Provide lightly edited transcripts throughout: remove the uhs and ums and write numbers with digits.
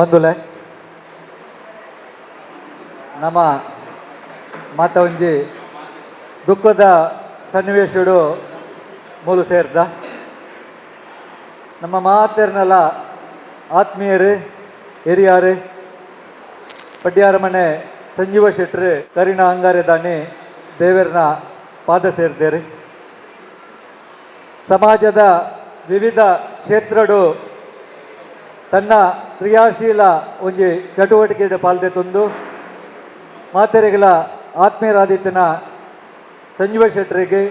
ಬಂಧುಲೆ, ನಮ್ಮ ಮಾತ ಒಂಜಿ ದುಃಖದ ಸನ್ನಿವೇಶಡು ಮೂಲು ಸೇರ್ದ ನಮ್ಮ ಮಾತೆರ್ನಲ ಆತ್ಮೀಯರು ಹಿರಿಯಾರು ಪಡ್ಯಾರ ಮನೆ ಸಂಜೀವ ಶೆಟ್ರು ಕರಿನ ಅಂಗಾರೆ ದಾನಿ ದೇವರನ ಪಾದ ಸೇರ್ದೇರು. ಸಮಾಜದ ವಿವಿಧ ಕ್ಷೇತ್ರಡು ತನ್ನ ಕ್ರಿಯಾಶೀಲ ಒಂಜಿ ಚಟುವಟಿಕೆ ಪಾಲ್ದೆ ತಂದು ಮಾತೆರೆಗಳ ಆತ್ಮೀಯರಾದಿತ್ತನ ಸಂಜೀವ ಶೆಟ್ಟರಿಗೆ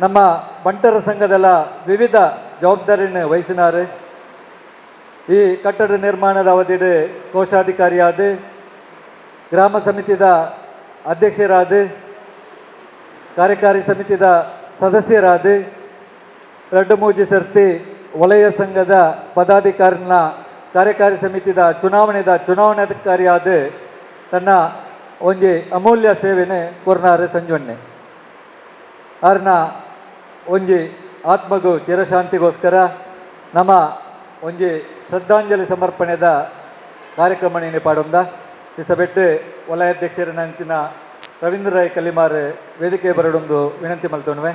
ನಮ್ಮ ಬಂಟರ ಸಂಘದಲ್ಲ ವಿವಿಧ ಜವಾಬ್ದಾರಿಯನ್ನು ವಹಿಸಿನಾರು. ಈ ಕಟ್ಟಡ ನಿರ್ಮಾಣದ ಅವಧಿಡು ಕೋಶಾಧಿಕಾರಿಯಾದ, ಗ್ರಾಮ ಸಮಿತಿದ ಅಧ್ಯಕ್ಷರಾದ, ಕಾರ್ಯಕಾರಿ ಸಮಿತಿದ ಸದಸ್ಯರಾದ, ರಡ್ಡು ಮೂಜಿ ಸರ್ತಿ ವಲಯ ಸಂಘದ ಪದಾಧಿಕಾರಿನ ಕಾರ್ಯಕಾರಿ ಸಮಿತಿದ ಚುನಾವಣೆದ ಚುನಾವಣಾಧಿಕಾರಿಯಾದ ತನ್ನ ಒಂಜಿ ಅಮೂಲ್ಯ ಸೇವೆನೆ ಕೊರ್ನಾರು ಸಂಜೀವಣ್ಣೆ. ಆರ್ನ ಒಂಜಿ ಆತ್ಮಗು ಚಿರಶಾಂತಿಗೋಸ್ಕರ ನಮ್ಮ ಒಂಜಿ ಶ್ರದ್ಧಾಂಜಲಿ ಸಮರ್ಪಣೆದ ಕಾರ್ಯಕ್ರಮ ಪಾಡೊಂದ ಇಸಬೆಟ್ಟು ವಲಯಾಧ್ಯಕ್ಷರ ರವೀಂದ್ರ ರೈ ಕಲಿಮಾರ್ ವೇದಿಕೆ ಬರಡೊಂದು ವಿನಂತಿ ಮಲ್ತೊನುವೆ.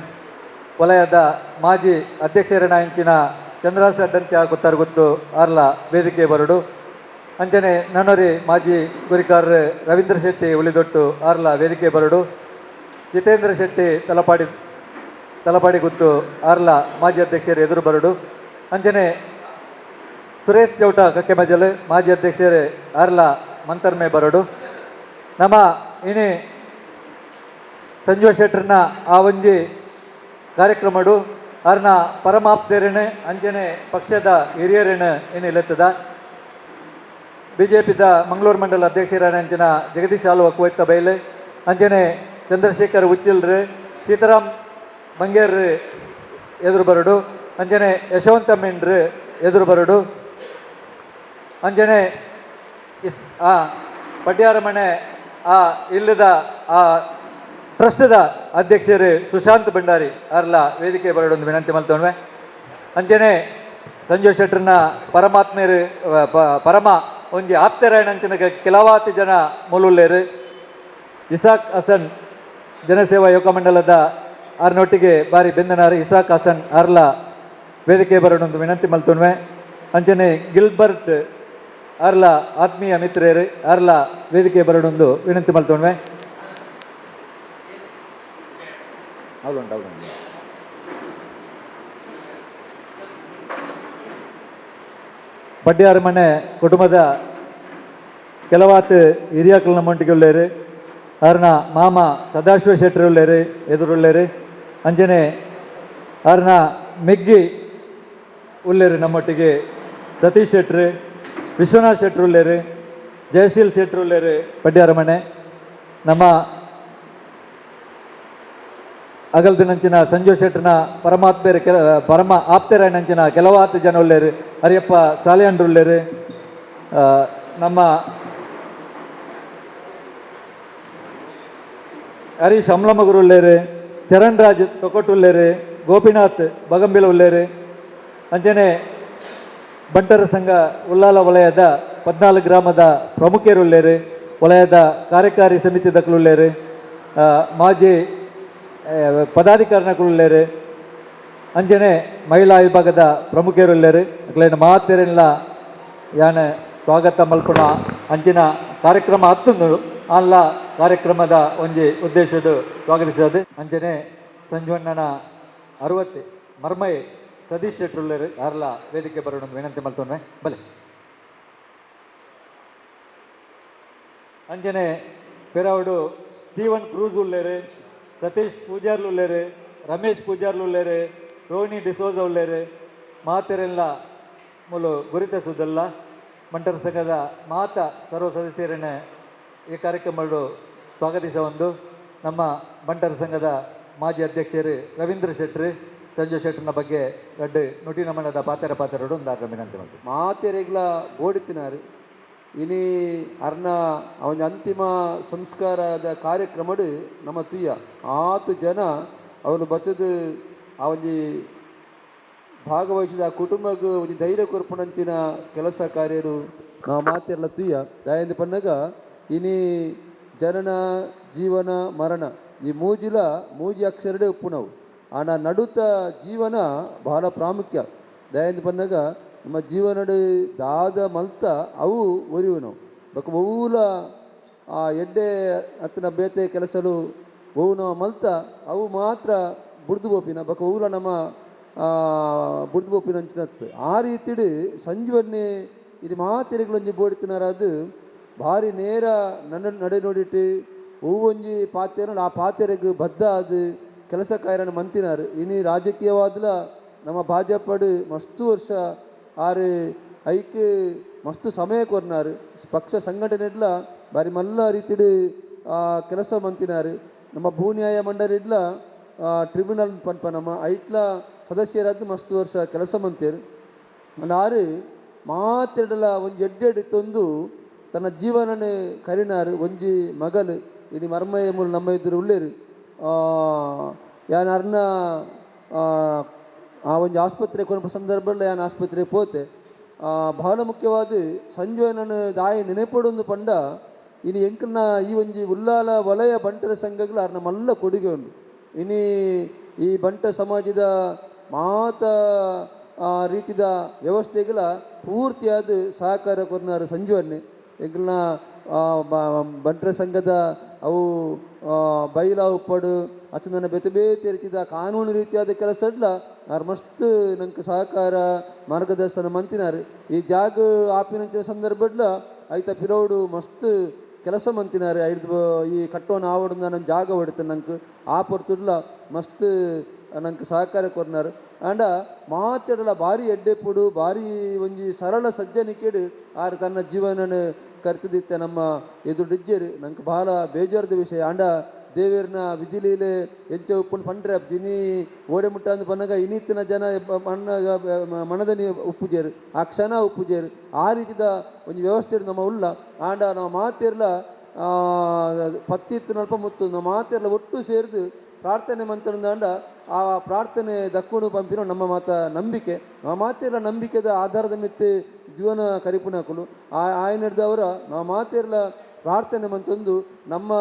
ವಲಯದ ಮಾಜಿ ಅಧ್ಯಕ್ಷರ ಅಂಚಿನ ಚಂದ್ರಾಸ ಅಡ್ಡಂತ್ಯ ಗೊತ್ತಾರು ಗೊತ್ತು ಆರ್ಲ ವೇದಿಕೆ ಬರಡು. ಅಂಚನೆ ನನೊರಿ ಮಾಜಿ ಗುರಿಕಾರ್ ರವೀಂದ್ರ ಶೆಟ್ಟಿ ಉಳಿದೊಟ್ಟು ಆರ್ಲ ವೇದಿಕೆ ಬರಡು. ಜಿತೇಂದ್ರ ಶೆಟ್ಟಿ ತಲಪಾಡಿ ತಲಪಾಡಿ ಗುತ್ತು ಆರ್ಲ ಮಾಜಿ ಅಧ್ಯಕ್ಷರು ಎದುರು ಬರಡು. ಅಂಚನೆ ಸುರೇಶ್ ಚೌಟ ಕಕ್ಕೆಮಜಲ್ ಮಾಜಿ ಅಧ್ಯಕ್ಷರು ಆರ್ಲ ಮಂತರ್ಮೆ ಬರಡು. ನಮ್ಮ ಇನಿ ಸಂಜೀವ ಶೆಟ್ಟರ್ನ ಆ ಒಂಜಿ ಕಾರ್ಯಕ್ರಮಡು ಅರ್ನ ಪರಮಾಪ್ತೇರನೆ ಅಂಚನೆ ಪಕ್ಷದ ಹಿರಿಯರೇನು ಏನು ಇಲ್ಲತ್ತದ ಬಿಜೆಪಿದ ಮಂಗಳೂರು ಮಂಡಲ ಅಧ್ಯಕ್ಷರಾದ ಅಂಚಿನ ಜಗದೀಶ್ ಆಲ್ವ ಕುವೈತ ಬೈಲ್, ಅಂಚನೆ ಚಂದ್ರಶೇಖರ್ ಉಚ್ಚಿಲ್ರು, ಸೀತಾರಾಮ್ ಬಂಗೇರ್ ಎದುರು ಬರಡು. ಅಂಚನೆ ಯಶವಂತ ಮೆಂಡ್ರು ಎದುರು ಬರಡು. ಅಂಚನೆ is ಆ ಪಡ್ಯಾರ ಮನೆ ಆ ಇಲ್ಲದ ಆ ಟ್ರಸ್ಟ್ದ ಅಧ್ಯಕ್ಷರು ಸುಶಾಂತ್ ಭಂಡಾರಿ ಅರ್ಲ ವೇದಿಕೆ ಬರಡೊಂದು ವಿನಂತಿ ಮಲ್ತೊನ್ವೆ. ಅಂಚನೆ ಸಂಜಯ್ ಶೆಟ್ಟರ್ನ ಪರಮಾತ್ಮೇರು ಪರಮ ಒಂಜಿ ಆಪ್ತರಾಯಣಂಚಿನ ಕೆಲವಾತಿ ಜನ ಮೂಲುಲ್ಲೇರು. ಇಸಾಕ್ ಹಸನ್ ಜನಸೇವಾ ಯುವಕ ಮಂಡಲದ ಆರ್ನೊಟ್ಟಿಗೆ ಬಾರಿ ಬೆಂದನಾರು ಇಸಾಕ್ ಹಸನ್ ಅರ್ಲ ವೇದಿಕೆ ಬರೋಣೊಂದು ವಿನಂತಿ ಮಲ್ತೊನ್ವೆ. ಅಂಚನೆ ಗಿಲ್ಬರ್ಟ್ ಅರ್ಲ ಆತ್ಮೀಯ ಮಿತ್ರರು ಅರ್ಲ ವೇದಿಕೆ ಬರೋಣೊಂದು ವಿನಂತಿ ಮಲ್ತೊನ್ವೆ. ಹೌದುಂಟು ಹೌದುಂಟು. ಪಡ್ಯಾರ ಮನೆ ಕುಟುಂಬದ ಕೆಲವಾತ್ ಹಿರಿಯಾಕ್ಲು ನಮ್ಮೊಟ್ಟಿಗೆ ಉಳ್ಳೇರು. ಅರ್ನ ಮಾಮ ಸದಾಶಿವ ಶೆಟ್ಟರು ಉಳ್ಳೇರು ಎದುರುಳ್ಳೇರು. ಅಂಚನೆ ಅರ್ನ ಮೆಗ್ಗಿ ಉಳ್ಳೇರು ನಮ್ಮೊಟ್ಟಿಗೆ ಸತೀಶ್ ಶೆಟ್ರು, ವಿಶ್ವನಾಥ್ ಶೆಟ್ಟರು ಉಳ್ಳೇರು, ಜಯಶೀಲ್ ಶೆಟ್ಟರು ಉಳ್ಳೇರು. ಪಡ್ಯಾರ ಮನೆ ನಮ್ಮ ಅಗಲ್ದಿನಂಚಿನ ಸಂಜು ಶೆಟ್ಟರ್ನ ಪರಮಾತ್ಮೇರು ಕೆಲ ಪರಮ ಆಪ್ತರಾಯಣಂಚಿನ ಕೆಲವಾತು ಜನ ಉಳ್ಳೇರು. ಹರಿಯಪ್ಪ ಸಾಲಿಯಾಂಡ್ರು ಉಳ್ಳೇರು. ನಮ್ಮ ಹರೀಶ್ ಅಮ್ಲಮಗುರು ಉಳ್ಳೇರು, ಚರಣ್ ರಾಜ್ ತೊಕೊಟ್ಟುಲ್ಲೇರು, ಗೋಪಿನಾಥ್ ಬಗಂಬಿಲ ಉಳ್ಳೇರು. ಅಂಚನೆ ಬಂಟರ ಸಂಘ ಉಲ್ಲಾಲ ವಲಯದ 14 ಗ್ರಾಮದ ಪ್ರಮುಖರು ಉಳ್ಳೇರು, ವಲಯದ ಕಾರ್ಯಕಾರಿ ಸಮಿತಿ ಉಳ್ಳೇರು, ಮಾಜಿ ಪದಾಧಿಕಾರಿನಕುಲು. ಅಂಚನೆ ಮಹಿಳಾ ವಿಭಾಗದ ಪ್ರಮುಖರು ಉಳ್ಳೇರು. ಅಕ್ಲೇನ ಮಾತೆರೆಲ್ಲ ಯಾನ ಸ್ವಾಗತ ಮಲ್ಪುನ ಅಂಚಿನ ಕಾರ್ಯಕ್ರಮ ಹತ್ತೊಂದು ಅಲ್ಲ ಕಾರ್ಯಕ್ರಮದ ಒಂಜಿ ಉದ್ದೇಶದ ಸ್ವಾಗತಿಸೋದು. ಅಂಚನೆ ಸಂಜೀವಣ್ಣನ 60 ಮರ್ಮೈ ಸತೀಶ್ ಶೆಟ್ಟರುಳ್ಳೇರು ಯಾರಲ್ಲ ವೇದಿಕೆ ಬರೋಣ ವಿನಂತಿ ಮಲ್ತೊನ್ವೆ ಬಲೆ. ಅಂಚನೆ ಪೆರಾವುಡು ಸ್ಟೀವನ್ ಕ್ರೂಸ್ ಉಳ್ಳೇರು, ಸತೀಶ್ ಪೂಜಾರ್ಲು ಉಳ್ಳೇರು, ರಮೇಶ್ ಪೂಜಾರ್ಲು ಉಳ್ಳೇರು, ರೋಹಿಣಿ ಡಿಸೋಜ ಉಳ್ಳೇರು. ಮಾತೆರೆಲ್ಲ ಮೂಲು ಗುರಿತಸುವುದಲ್ಲ ಬಂಟರ ಸಂಘದ ಮಾತ ಸರ್ವ ಸದಸ್ಯರನ್ನ ಈ ಕಾರ್ಯಕ್ರಮಗಳು ಸ್ವಾಗತಿಸ ಒಂದು ನಮ್ಮ ಬಂಟರ ಸಂಘದ ಮಾಜಿ ಅಧ್ಯಕ್ಷರು ರವೀಂದ್ರ ಶೆಟ್ಟರು ಸಂಜಯ್ ಶೆಟ್ಟರ್ನ ಬಗ್ಗೆ ರಡ್ಡು ನುಟಿ ನಮನದ ಪಾತ್ರ ಪಾತ್ರರು ಒಂದು ವಿನಂತಿ ಮಾಡ್ತೀವಿ. ಮಾತೆರೆಗ್ಲ ಬೋಡಿತ್ತಿನಾರು ಇನಿ ಅರ್ನ ಅವನ ಅಂತಿಮ ಸಂಸ್ಕಾರದ ಕಾರ್ಯಕ್ರಮಡು ನಮ್ಮ ತುಯ್ಯ ಆತು ಜನ ಅವನು ಬತ್ತದು ಆ ಒಂಜಿ ಭಾಗವಹಿಸಿದ ಆ ಕುಟುಂಬಕ್ಕೆ ಒಂಜಿ ಧೈರ್ಯ ಕೊರ್ಪುನಂಚಿನ ಕೆಲಸ ಕಾರ್ಯಡು ನಾವು ಮಾತೆರ್ಲ ತುಯ್ಯ ದಾಯೆಂದು ಪನ್ನಗ ಇನಿ ಜನನ ಜೀವನ ಮರಣ ಈ ಮೂಜಿಲ ಮೂಜಿ ಅಕ್ಷರಡೆ ಉಪ್ಪುನವು ಆಂಡ ನಡುತ ಜೀವನ ಬಹಳ ಪ್ರಾಮುಖ್ಯ ದಯಂದು ಪನ್ನಗ ನಮ್ಮ ಜೀವನಡು ದಾದ ಮಲ್ತ ಅವು ಒರಿಯುವನವು ಬೊಕ ಒವ್ವುಲ ಆ ಎಡ್ಡೆ ಅತ್ತನ ಬೇತೆ ಕೆಲಸಲು ಒವು ನಾವು ಮಲ್ತ ಅವು ಮಾತ್ರ ಬುಡ್ದು ಪೋಪಿನ ಬೊಕ ಒವ್ವುಲ ನಮ್ಮ ಬುಡ್ದು ಪೋಪಿನ ಅಂಚಿನತ್ತು ಆ ರೀತಿಡು ಸಂಜೀವನ್ನೇ ಇದು ಮಾತೆರೆಗ್ಲೊಂಜಿ ಬೋಡಿತಿನಾರ ಅದು ಭಾರಿ ನೇರ ನನ್ನ ನಡೆ ನೋಡಿಟ್ಟು ಒವ್ವೊಂಜಿ ಪಾತೆರ ಆ ಪಾತೆರೆಗ್ ಬದ್ಧ ಅದು ಕೆಲಸ ಕಾರ್ಯನ ಮಂತಿನಾರು. ಇನಿ ರಾಜಕೀಯವಾದ್ಲ ನಮ್ಮ ಭಾಜಪಡು ಮಸ್ತು ವರ್ಷ ಆರು ಐಕ್ ಮಸ್ತು ಸಮಯ ಕೊರ್ನಾರು. ಪಕ್ಷ ಸಂಘಟನೆ ಇಡ್ಲ ಬಾರಿ ಮಲ್ಲ ರೀತಿಡು ಕೆಲಸ ಮಂತಿನಾರು. ನಮ್ಮ ಭೂನ್ಯಾಯ ಮಂಡಳಿ ಇಡ್ಲ ಟ್ರಿಬ್ಯುನಲ್ ಪನ್ಪ ನಮ್ಮ ಐಟ್ಲ ಸದಸ್ಯರಾದ ಮಸ್ತು ವರ್ಷ ಕೆಲಸ ಮಂತೇರು. ಆರು ಮಾತೆಡಲ ಒಂಜಿ ಎಡ್ಡೆಡ್ ತಂದು ತನ್ನ ಜೀವನನೆ ಕರಿನಾರು. ಒಂಜಿ ಮಗಲು ಇನಿ ಮರ್ಮಯ ಮೂಲ ನಮ್ಮ ಎದುರು ಉಳ್ಳೇರು. ಯಾನ್ ಅರ್ನ ಆ ಒಂಜಿ ಆಸ್ಪತ್ರೆ ಕೊನಪ ಸಂದರ್ಭದಲ್ಲಿ ಯಾನ್ ಆಸ್ಪತ್ರೆ ಪೋತೆ. ಬಹಳ ಮುಖ್ಯವಾದ ಸಂಜೀವನನ ದಾಯಿ ನೆನೆಪಡೊಂದು ಪಂಡ ಇನಿ ಎಂಕಲ್ನ ಈ ಒಂಜಿ ಉಲ್ಲಾಲ ವಲಯ ಬಂಟರ ಸಂಘಗಳು ಅರ್ನ ಮಲ್ಲ ಕೊಡುಗೆ ಉಂಡು. ಇನಿ ಈ ಬಂಟ ಸಮಾಜದ ಮಾತ ರೀತಿದ ವ್ಯವಸ್ಥೆಗಳ ಪೂರ್ತಿಯಾದ ಸಹಕಾರ ಕೊರ್ನಾರು ಸಂಜೀವನ್ನೇ. ಎಂಕಲ್ನ ಬಂಟರ ಸಂಘದ ಅವು ಬೈಲಾ ಉಪ್ಪಡು ಅಚ್ಚ ನನ್ನ ಬೇತೆ ಬೇತೆ ರೀತಿದ ಕಾನೂನು ರೀತಿಯಾದ ಕೆಲಸ ಇಡ್ಲ ಆರ್ ಮಸ್ತ್ ನಂಗೆ ಸಹಕಾರ ಮಾರ್ಗದರ್ಶನ ಮಂತಿನಾರು. ಈ ಜಾಗ ಆಪಿನಂಚಿನ ಸಂದರ್ಭಡ್ಲ ಐತ ಪಿರೋಡು ಮಸ್ತ್ ಕೆಲಸ ಮಂತಿನಾರು. ಐದು ಈ ಕಟ್ಟೋಣ ಆವಡು ನನ್ನ ಜಾಗ ಹೊಡಿತ ನಂಗೆ ಆ ಪೊರ್ತುಡ್ಲ ಮಸ್ತ್ ನಂಗೆ ಸಹಕಾರ ಕೊರ್ನಾರು. ಆಂಡ ಮಾತೆಡಲ ಭಾರಿ ಎಡ್ಡೆಪುಡು ಭಾರಿ ಒಂಜಿ ಸರಳ ಸಜ್ಜನಿಕೆಡು ಆರು ತನ್ನ ಜೀವನನ ಕರ್ತಿದಿತ್ತೆ ನಮ್ಮ ಎದುರು ನಂಗೆ ಬಹಳ ಬೇಜಾರದ ವಿಷಯ. ಆಂಡ ದೇವೇರ್ನ ವಿಧಿಲೀಲೆ ಎಂಚ ಉಪ್ಪುನ್ ಪಂಡ್ರೆ ಇನಿ ಓಡೆ ಮುಟ್ಟ ಅಂದ್ ಪನ್ನಗ ಇನಿತ್ತಿನ ಜನ ಮಣ್ಣ ಮಣದನಿ ಉಪ್ಪುಜೇರು ಆ ಕ್ಷಣ ಉಪ್ಪುಜೇರು ಆ ರೀತಿದ ಒಂಜಿ ವ್ಯವಸ್ಥೆ ನಮ್ಮ ಉಲ್ಲ. ಆಂಡ ನಾವು ಮಾತೆರ್ಲ ಪತ್ತಿತ್ತು ನಲ್ಪ ಮುತ್ತು ನಮ್ಮ ಮಾತೆರ್ಲ ಒಟ್ಟು ಸೇರಿದು ಪ್ರಾರ್ಥನೆ ಮಂತ್ರಂದಾಂಡ ಆ ಪ್ರಾರ್ಥನೆ ದಕ್ಕುಣು ಪಂಪಿನ ನಮ್ಮ ಮಾತ ನಂಬಿಕೆ. ನಾವು ಮಾತೆರ್ಲ ನಂಬಿಕೆದ ಆಧಾರದ ಮಿತ್ತು ಜೀವನ ಕರಿಪುನಕುಲು ಆಯನಡ್ದವರ ನಾವು ಮಾತೆರ್ಲ ಪ್ರಾರ್ಥನೆ ಮಂತೊಂದು ನಮ್ಮ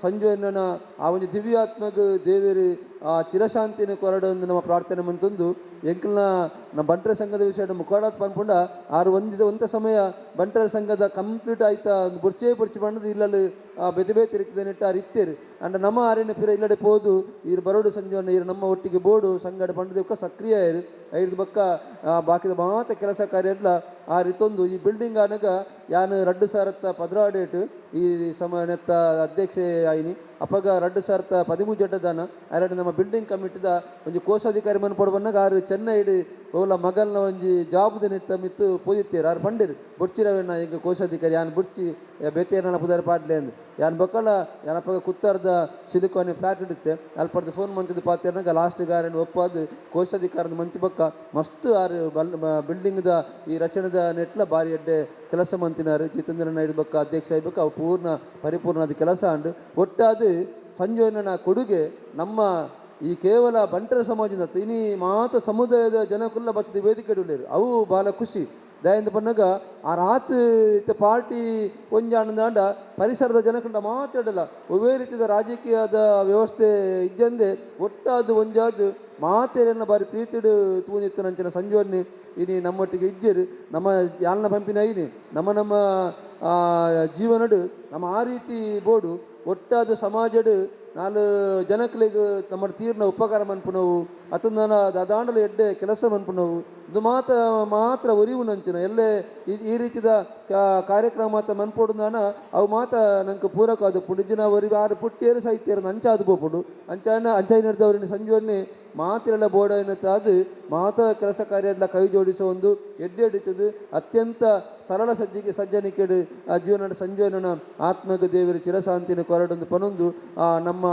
ಸಂಜೀವನನ ಆ ಒಂದು ದಿವ್ಯಾತ್ಮಕ ದೇವೇರಿ ಆ ಚಿರಶಾಂತಿನ ಕೊರಡೊಂದು ನಮ್ಮ ಪ್ರಾರ್ಥನೆ ಮಂತೊಂದು ಎಂಕಲ್ನ ನಮ್ಮ ಬಂಟರ ಸಂಘದ ವಿಷಯ ಮುಖಾಡತ್ ಪನ್ಪುಂಡ ಆರು ಒಂದಿದ ಒಂತ ಸಮಯ ಬಂಟರ ಸಂಘದ ಕಂಪ್ಲೀಟ್ ಆಯ್ತಾ ಒಂದು ಬುರ್ಚೇ ಬುರ್ಚಿ ಬಂಡದು ಇಲ್ಲಲ್ಲಿ ಬೇತೆ ಬೇತೆ ರೀತಿದ ನೆಟ್ಟ ಆರು ಇತ್ತೇರು. ಅಂಡ ನಮ್ಮ ಆರಿನ ಪಿರ ಇಲ್ಲಡೆ ಪೋದು ಈರು ಬರೋಡು ಸಂಜೀವನ ಈರು ನಮ್ಮ ಒಟ್ಟಿಗೆ ಬೋಡು ಸಂಘಡ ಬಂಡದ ಸಕ್ರಿಯ ಇರು ಐದು ಬಕ್ಕ ಬಾಕಿದ ಮಾತ ಕೆಲಸ ಕಾರ್ಯ ಎಲ್ಲ ಆ ರೀತೊಂದು ಈ ಬಿಲ್ಡಿಂಗ್ ಆನಗ ಯಾನು 2012 ಈ ಸಮಯನೆತ್ತ ಅಧ್ಯಕ್ಷೆ ಆಯ್ನಿ ಅಪಗ 2013 ಜಡ್ಡದಾನ ಅರಡು ನಮ್ಮ ಬಿಲ್ಡಿಂಗ್ ಕಮಿಟಿದ ಒಂಜಿ ಕೋಶಾಧಿಕಾರಿ ಮನ್ ಪೊಡು ಆರು ಚೆನ್ನೈಡ್ ಓಲ ಮಗಲ್ನ ಒಂಜಿ ಜಾಬ್ ನೆಟ್ಟ ಮಿತ್ತು ಪೋದಿತ್ತೇರು. ಆರು ಪಂಡೇರು ಬೊಡ್ಚಿರವೆಣ್ಣ ಈಗ ಕೋಶಾಧಿಕಾರಿ ಯಾನ್ ಬುಡ್ಚಿ ಬೇತೇರನ ಪುದಾರ್ ಪಾಡ್ಲೆ ಅಂದ್ ಯಾನ್ ಬೊಕ್ಕಲ ಯಾನಪಗ ಕುತ್ತಾರ್ದ ಸಿಲಿಕಾನ್ ಫ್ಲಾಟ್ ಇಡುತ್ತೆ ಅಲ್ಪರ್ದು ಫೋನ್ ಮಂತದ ಪಾತೇರ್ನಾಗ ಲಾಸ್ಟ್ ಗಾರನ್ ಒಪ್ಪಾದು ಕೋಶಾಧಿಕಾರದ ಮಂತಿ ಬೊಕ್ಕ ಮಸ್ತ್ ಆರು ಬಿಲ್ಡಿಂಗ್ದ ಈ ರಚನೆದ ನೆಟ್ಲ ಬಾರಿ ಎಡ್ಡೆ ಕೆಲಸ ಮಂತಿನಾರು. ಜಿತೇಂದ್ರ ನಾಯ್ಡು ಬೊಕ್ಕ ಅಧ್ಯಕ್ಷ ಆಯ್ಬೇಕು ಅವು ಪೂರ್ಣ ಪರಿಪೂರ್ಣ ಅದು ಕೆಲಸ ಅಂಡು ಒಟ್ಟಾದು ಸಂಜೀವನನ ಕೊಡುಗೆ ನಮ್ಮ ಈ ಕೇವಲ ಬಂಟರ ಸಮಾಜದ ಇನಿ ಮಾತ ಸಮುದಾಯದ ಜನಕುಲ್ಲ ಬಚ್ಚದ ವೇದಿಕೆ ಉಳ್ಳೇರು ಅವು ಬಹಳ ಖುಷಿ. ದಯಿಂದ ಪನ್ನಗ ಆ ರಾತ್ ಇತ್ತ ಪಾರ್ಟಿ ಒಂಜಾಂಡ ಪರಿಸರದ ಜನಕಂಡ ಮಾತಾಡಲ್ಲ ಒವ್ವೇ ರೀತಿಯ ರಾಜಕೀಯದ ವ್ಯವಸ್ಥೆ ಇಜ್ಜಂದೆ ಒಟ್ಟಾದು ಒಂಜಾದು ಮಾತೇರನ್ನ ಬಾರಿ ಪ್ರೀತಿಡು ತೂನಿತ್ತನಂಚಿನ ಸಂಜೀವನ್ನಿ ಇನಿ ನಮ್ಮೊಟ್ಟಿಗೆ ಇಜ್ಜೇರು ನಮ್ಮ ಯಾಲ್ನ ಪಂಪಿನ ಇನಿ ನಮ್ಮ ನಮ್ಮ ಜೀವನಡು ನಮ್ಮ ಆ ರೀತಿ ಬೋಡು ಒಟ್ಟಾದ ಸಮಾಜಡು ನಾಲ್ ಜನಕ್ಲೆಗ್ ನಮ್ಮ ತೀರ್ನ ಉಪಕಾರ ಮನ್ಪುನವು ಅತಂದನ ದಾದಾಂಡಲ ಎಡ್ಡೆ ಕೆಲಸ ಮನ್ಪುನವು ಇದು ಮಾತ್ರ ಮಾತ್ರ ಒರಿವು ನಂಚಿನ ಎಲ್ಲೇ ಈ ರೀತಿದ ಕಾರ್ಯಕ್ರಮ ಮಾತ ಮನ್ಪೊಡುದಾನ ಅವು ಮಾತ ನಂಗೆ ಪೂರಕ ಅದು ಪುಡಿಜಿನ ಒರಿ ಆರು ಪುಟ್ಟಿಯರು ಸಾಹಿತ್ಯರು ಅಂಚಾದು ಪೋಪುಡು ಅಂಚಾನ ಅಂಚಾಯಿನದವರಿನ ಸಂಜೀವನ್ನೇ ಮಾತಿರೆಲ್ಲ ಬೋರ್ಡ್ ಮಾತ ಕೆಲಸ ಕಾರ್ಯ ಎಲ್ಲ ಕೈ ಜೋಡಿಸುವ ಒಂದು ಎಡ್ಡೆ ಹಿಡಿತದೆ ಅತ್ಯಂತ ಸರಳ ಸಜ್ಜಿಗೆ ಸಜ್ಜನಿಕೆಡು ಆ ಜೀವನ ಸಂಜೀವನ ಆತ್ಮಗ ದೇವರ ಚಿರಶಾಂತಿನ ಕೊರಡೊಂದು ಪನೊಂದು ನಮ್ಮ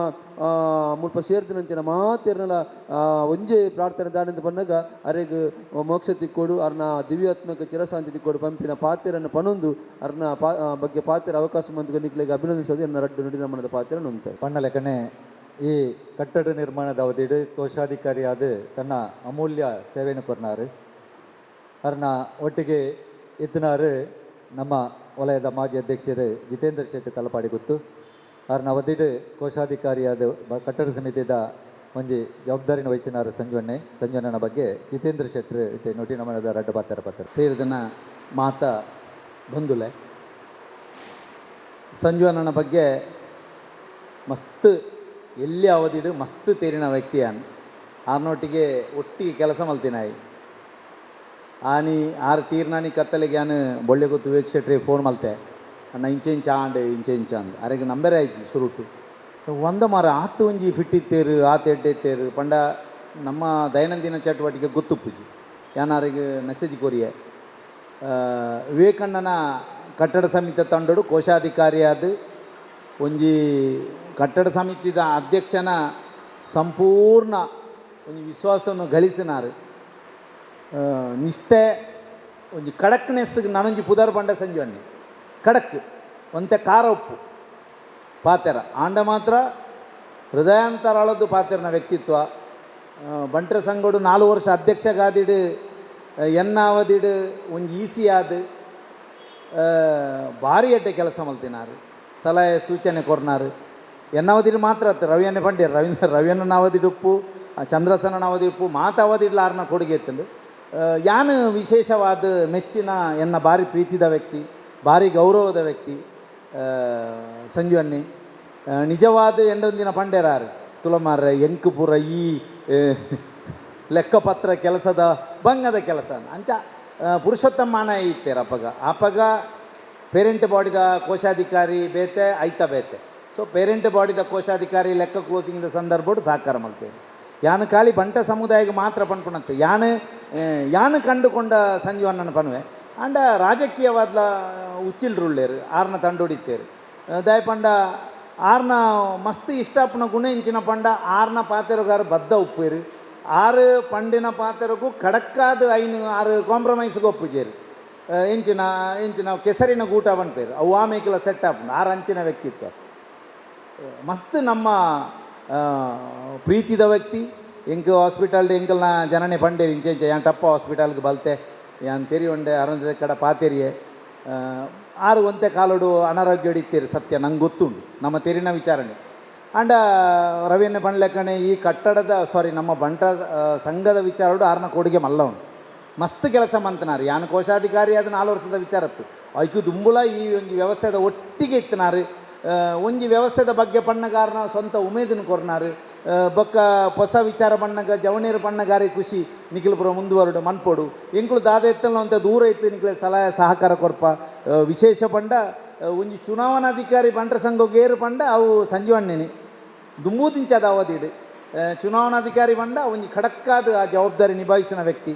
ಮುಲ್ಪ ಸೇರ್ದಿನಂಚಿನ ಮಾತಿರ್ನಲ ಒಂಜೇ ಪ್ರಾರ್ಥನೆ ದಾನಿಂದ ಪನ್ನಗ ಅರೆಗ್ ಮೋಕ್ಷ ತಿಕ್ಕೋಡು ಅರ್ನ ದಿವ್ಯಾತ್ಮಕ ಚಿರಶಾಂತಿ ತಿಕ್ಕೋಡು ಪಂಪಿನ ಪಾತಿರನ್ನು ಪನೊಂದು ಅರ್ನ ಬಗ್ಗೆ ಪಾತಿರ ಅವಕಾಶ ಮಂತ್ರಿಗೆ ನಿಕ್ಲೆಗ್ ಅಭಿನಂದಿಸೋದು ಎನ್ನ ರಡ್ಡು ನುಡಿ ನಮ್ಮನದ ಪಾತಿರ ನುಂತೆ. ಪಣ್ಣಲೆಕ್ಕನೆ ಈ ಕಟ್ಟಡ ನಿರ್ಮಾಣದ ಅವಧಿಡು ಕೋಶಾಧಿಕಾರಿಯಾದ ತನ್ನ ಅಮೂಲ್ಯ ಸೇವೆಯನ್ನು ಕೊರ್ನಾರು. ಅರ್ನ ಒಟ್ಟಿಗೆ ಇತ್ತಿನಾರು ನಮ್ಮ ವಲಯದ ಮಾಜಿ ಅಧ್ಯಕ್ಷರು ಜಿತೇಂದ್ರ ಶೆಟ್ಟಿ ತಲಪಾಡಿ ಗೊತ್ತು ಆರ್ನ ಅವಧಿಡ್ ಕೋಶಾಧಿಕಾರಿಯಾದ ಕಟ್ಟಡ ಸಮಿತಿದ ಒಂಜಿ ಜವಾಬ್ದಾರಿನ ವಹಿಸಿನಾರ ಸಂಜೀವಣ್ಣೆ ಸಂಜೀವಣ್ಣನ ಬಗ್ಗೆ ಜಿತೇಂದ್ರ ಶೆಟ್ಟರು ಇತ್ತೆ ನುಡಿ ನಮನದ ರಡ್ಡ ಪಾತ್ರ ಪತ್ರ ಸೇರಿದನ ಮಾತ ಬಂದುಲೆ ಸಂಜೀವಣ್ಣನ ಬಗ್ಗೆ ಮಸ್ತ್ ಎಲ್ಲಿ ಅವಧಿಡು ಮಸ್ತ್ ತೇರಿನ ವ್ಯಕ್ತಿಯಾನ್ ಆರ್ನೊಟ್ಟಿಗೆ ಒಟ್ಟಿಗೆ ಕೆಲಸ ಮಲ್ತಿನಾಯಿ ಆನಿ ಆರು ತೀರ್ನಾನಿ ಕತ್ತಲೆಗೆ ಆನು ಬೊಳ್ಳೆ ಗೊತ್ತು ವಿವೇಕ್ ಶೆಟ್ರಿ ಫೋನ್ ಮಲ್ತೆ ಅಣ್ಣ ಇಂಚೆ ಇಂಚ ಆಂಡ್ ಇಂಚೆ ಇಂಚ ಅಂದ್ ಅರೆಗೆ ನಂಬರೇ ಆಯ್ತು ಸುರುಟು ಒಂದ ಮಾರ ಆತು ಒಂಜಿ ಫಿಟ್ ಇತ್ತೇರು ಆತ ಎಡ್ಡೆ ಇತ್ತೇರು ಪಂಡ ನಮ್ಮ ದೈನಂದಿನ ಚಟುವಟಿಕೆ ಗೊತ್ತುಪ್ಪುಜಿ ಯಾನಾರಿಗೆ ಮೆಸೇಜ್ ಕೊರಿಯೆ. ವಿವೇಕಣ್ಣನ ಕಟ್ಟಡ ಸಮಿತಿ ತಂಡಡು ಕೋಶಾಧಿಕಾರಿಯಾದ ಒಂಜಿ ಕಟ್ಟಡ ಸಮಿತಿದ ಅಧ್ಯಕ್ಷನ ಸಂಪೂರ್ಣ ಒಂಜಿ ವಿಶ್ವಾಸವನ್ನು ಗಳಿಸಿನಾರು. ನಿಷ್ಠೆ ಒಂಜಿ ಕಡಕ್ನೆಸ್ ನಾನೊಂಜಿ ಪುದರ್ ಪಂಡ ಸಂಜೀವಣ್ಣೆ ಕಡಕ್ ಒಂತೆ ಖಾರ ಉಪ್ಪು ಪಾತೆರ ಆಂಡ ಮಾತ್ರ ಹೃದಯಾಂತರಾಳದ್ದು ಪಾತೆರನ ವ್ಯಕ್ತಿತ್ವ. ಬಂಟ್ರ ಸಂಘಡು 4 ವರ್ಷ ಅಧ್ಯಕ್ಷಗಾದಿಡು ಎನ್ನಾವದಿಡು ಒಂಜಿ ಈಸಿ ಆದ ಭಾರಿ ಎಡ್ಡೆ ಕೆಲಸ ಮಲ್ತಿನಾರು ಸಲಹೆ ಸೂಚನೆ ಕೊರ್ನಾರು. ಎನ್ನಾವದಿಡು ಮಾತ್ರ ಅತ್ತ ರವಿಯನ್ನೇ ಪಂಡ್ಯರು ರವಿಯನ್ನ ಅವಧಿಡುಪ್ಪು ಚಂದ್ರಸನ ಅವಧಿಡುಪ್ಪು ಮಾತ ಅವಧಿಡ್ಲ ಆರ್ನ ಕೊಡುಗೆ ಎತ್ತಂಡು. ಯಾನು ವಿಶೇಷವಾದ ಮೆಚ್ಚಿನ ಎನ್ನ ಭಾರಿ ಪ್ರೀತಿದ ವ್ಯಕ್ತಿ ಭಾರಿ ಗೌರವದ ವ್ಯಕ್ತಿ ಸಂಜೀವಣ್ಣೆ. ನಿಜವಾದ ಎಂಡೊಂದಿನ ಪಂಡ್ಯರಾರು ತುಲಮಾರ ಎಂಕು ಪೂರ ಈ ಲೆಕ್ಕಪತ್ರ ಕೆಲಸದ ಬಂಗದ ಕೆಲಸ ಅಂಚ ಪುರುಷೋತ್ತಮಾನ ಇತ್ತೇರು ಅಪ್ಪಗ ಅಪ್ಪಗ ಪೇರೆಂಟ್ ಬಾಡಿದ ಕೋಶಾಧಿಕಾರಿ ಬೇತೆ ಐತ ಬೇತೆ. ಸೊ ಪೇರೆಂಟ್ ಬಾಡಿದ ಕೋಶಾಧಿಕಾರಿ ಲೆಕ್ಕ ಕ್ಲೋಸಿಂಗ್ ಸಂದರ್ಭ ಸಹಕಾರ ಮಲ್ತೇವೆ. ಯಾನು ಖಾಲಿ ಬಂಟ ಸಮುದಾಯಕ್ಕೆ ಮಾತ್ರ ಪನ್ಪುಣಂತೆ ಯಾನು ಯಾನು ಕಂಡುಕೊಂಡ ಸಂಜೀವಣ್ಣನ ಪನ್ವೆ ಅಂಡ ರಾಜಕೀಯವಾದ ಉಚ್ಚಿಲ್ರುಳ್ಳೇರು ಆರ್ನ ತಂಡೊಡಿತ್ತೇರು ದಯಪಂಡ ಆರ್ನ ಮಸ್ತ್ ಇಷ್ಟಪ್ಪನ ಗುಣ ಇಂಚಿನ ಪಂಡ ಆರ್ನ ಪಾತೆರುಗಾರ ಬದ್ಧ ಉಪ್ಪೇರು ಆರು ಪಂಡಿನ ಪಾತೆರಗೂ ಖಡಕ್ಕಾದ 5 6 ಕಾಂಪ್ರಮೈಸ್ಗೆ ಒಪ್ಪುಜೇರು ಇಂಚಿನ ಇಂಚಿನ ಕೆಸರಿನ ಗೂಟ ಪನ್ಪೇರು ಅವು ಆಮೇಕಿಲ ಸೆಟ್ ಆಪುಂಡು ಆರು ಅಂಚಿನ ವ್ಯಕ್ತಿತ್ವ. ಮಸ್ತ್ ನಮ್ಮ ಪ್ರೀತಿದ ವ್ಯಕ್ತಿ. ಎಂಕ್ ಹಾಸ್ಪಿಟಲ್ ಎಂಕಲ್ನ ಜನನೆ ಪಂಡೇರಿ ಇಂಚೆ ಇಂಚೆ ಯಾನ್ ಟಪ್ಪ ಹಾಸ್ಪಿಟಲ್ಗೆ ಬಲ್ತೆ ಯಾನ್ ತೆರಿಯೊಂಡೆ ಅರಂದ ಕಡ ಪಾತೆರಿಯೆ ಆರು ಒಂತೆ ಕಾಲೋಡು ಅನಾರೋಗ್ಯ ಹಿಡಿತೀರಿ ಸತ್ಯ ನಂಗೆ ಗೊತ್ತುಂಡು ನಮ್ಮ ತೆರಿನ ವಿಚಾರಣೆ. ಅಂಡ ರವಿಯನ್ನೇ ಪಂಡ್ಲೆಕ್ಕನೆ ಈ ಕಟ್ಟಡದ ಸಾರಿ ನಮ್ಮ ಬಂಟ ಸಂಘದ ವಿಚಾರಡು ಆರ್ನ ಕೊಡುಗೆ ಮಲ್ಲ ಉಂಟು ಮಸ್ತ್ ಕೆಲಸ ಮಂತನಾರು. ಯಾನು ಕೋಶಾಧಿಕಾರಿ ಆದ 4 ವರ್ಷದ ವಿಚಾರತ್ತು ಐಕು ದುಂಬುಲ ಈ ಒಂಜಿ ವ್ಯವಸ್ಥೆದ ಒಟ್ಟಿಗೆ ಇತ್ತನಾರು ಒಂಜಿ ವ್ಯವಸ್ಥೆದ ಬಗ್ಗೆ ಪಣ್ಣಗಾರನ ಸ್ವಂತ ಉಮೇದನ್ನು ಕೊರ್ನಾರು. ಬೊಕ್ಕ ಹೊಸ ವಿಚಾರ ಪಣ್ಣಗ ಜವಣೀರು ಪಣ್ಣಗಾರಿ ಖುಷಿ ನಿಖಿಲ್ಪುರ ಮುಂದುವರಡು ಮನ್ಪೋಡು ಎಂಕುಲು ದಾದ ಎತ್ತಲ್ಲ ಅಂತ ದೂರ ಇತ್ತು ನಿಖಿಲ ಸಲಹೆ ಸಹಕಾರ ಕೊರ್ಪ. ವಿಶೇಷ ಪಂಡ ಒಂಜಿ ಚುನಾವಣಾಧಿಕಾರಿ ಬಂಟ್ರ ಸಂಘ ಏರು ಪಂಡ ಅವು ಸಂಜೀವಣ್ಣನಿ ದುಂಬೂದಿಂಚದ ಅವಧಿಡು ಚುನಾವಣಾಧಿಕಾರಿ ಪಂಡ ಒಂಜಿ ಖಡಕ್ಕಾದ ಆ ಜವಾಬ್ದಾರಿ ನಿಭಾಯಿಸಿನ ವ್ಯಕ್ತಿ.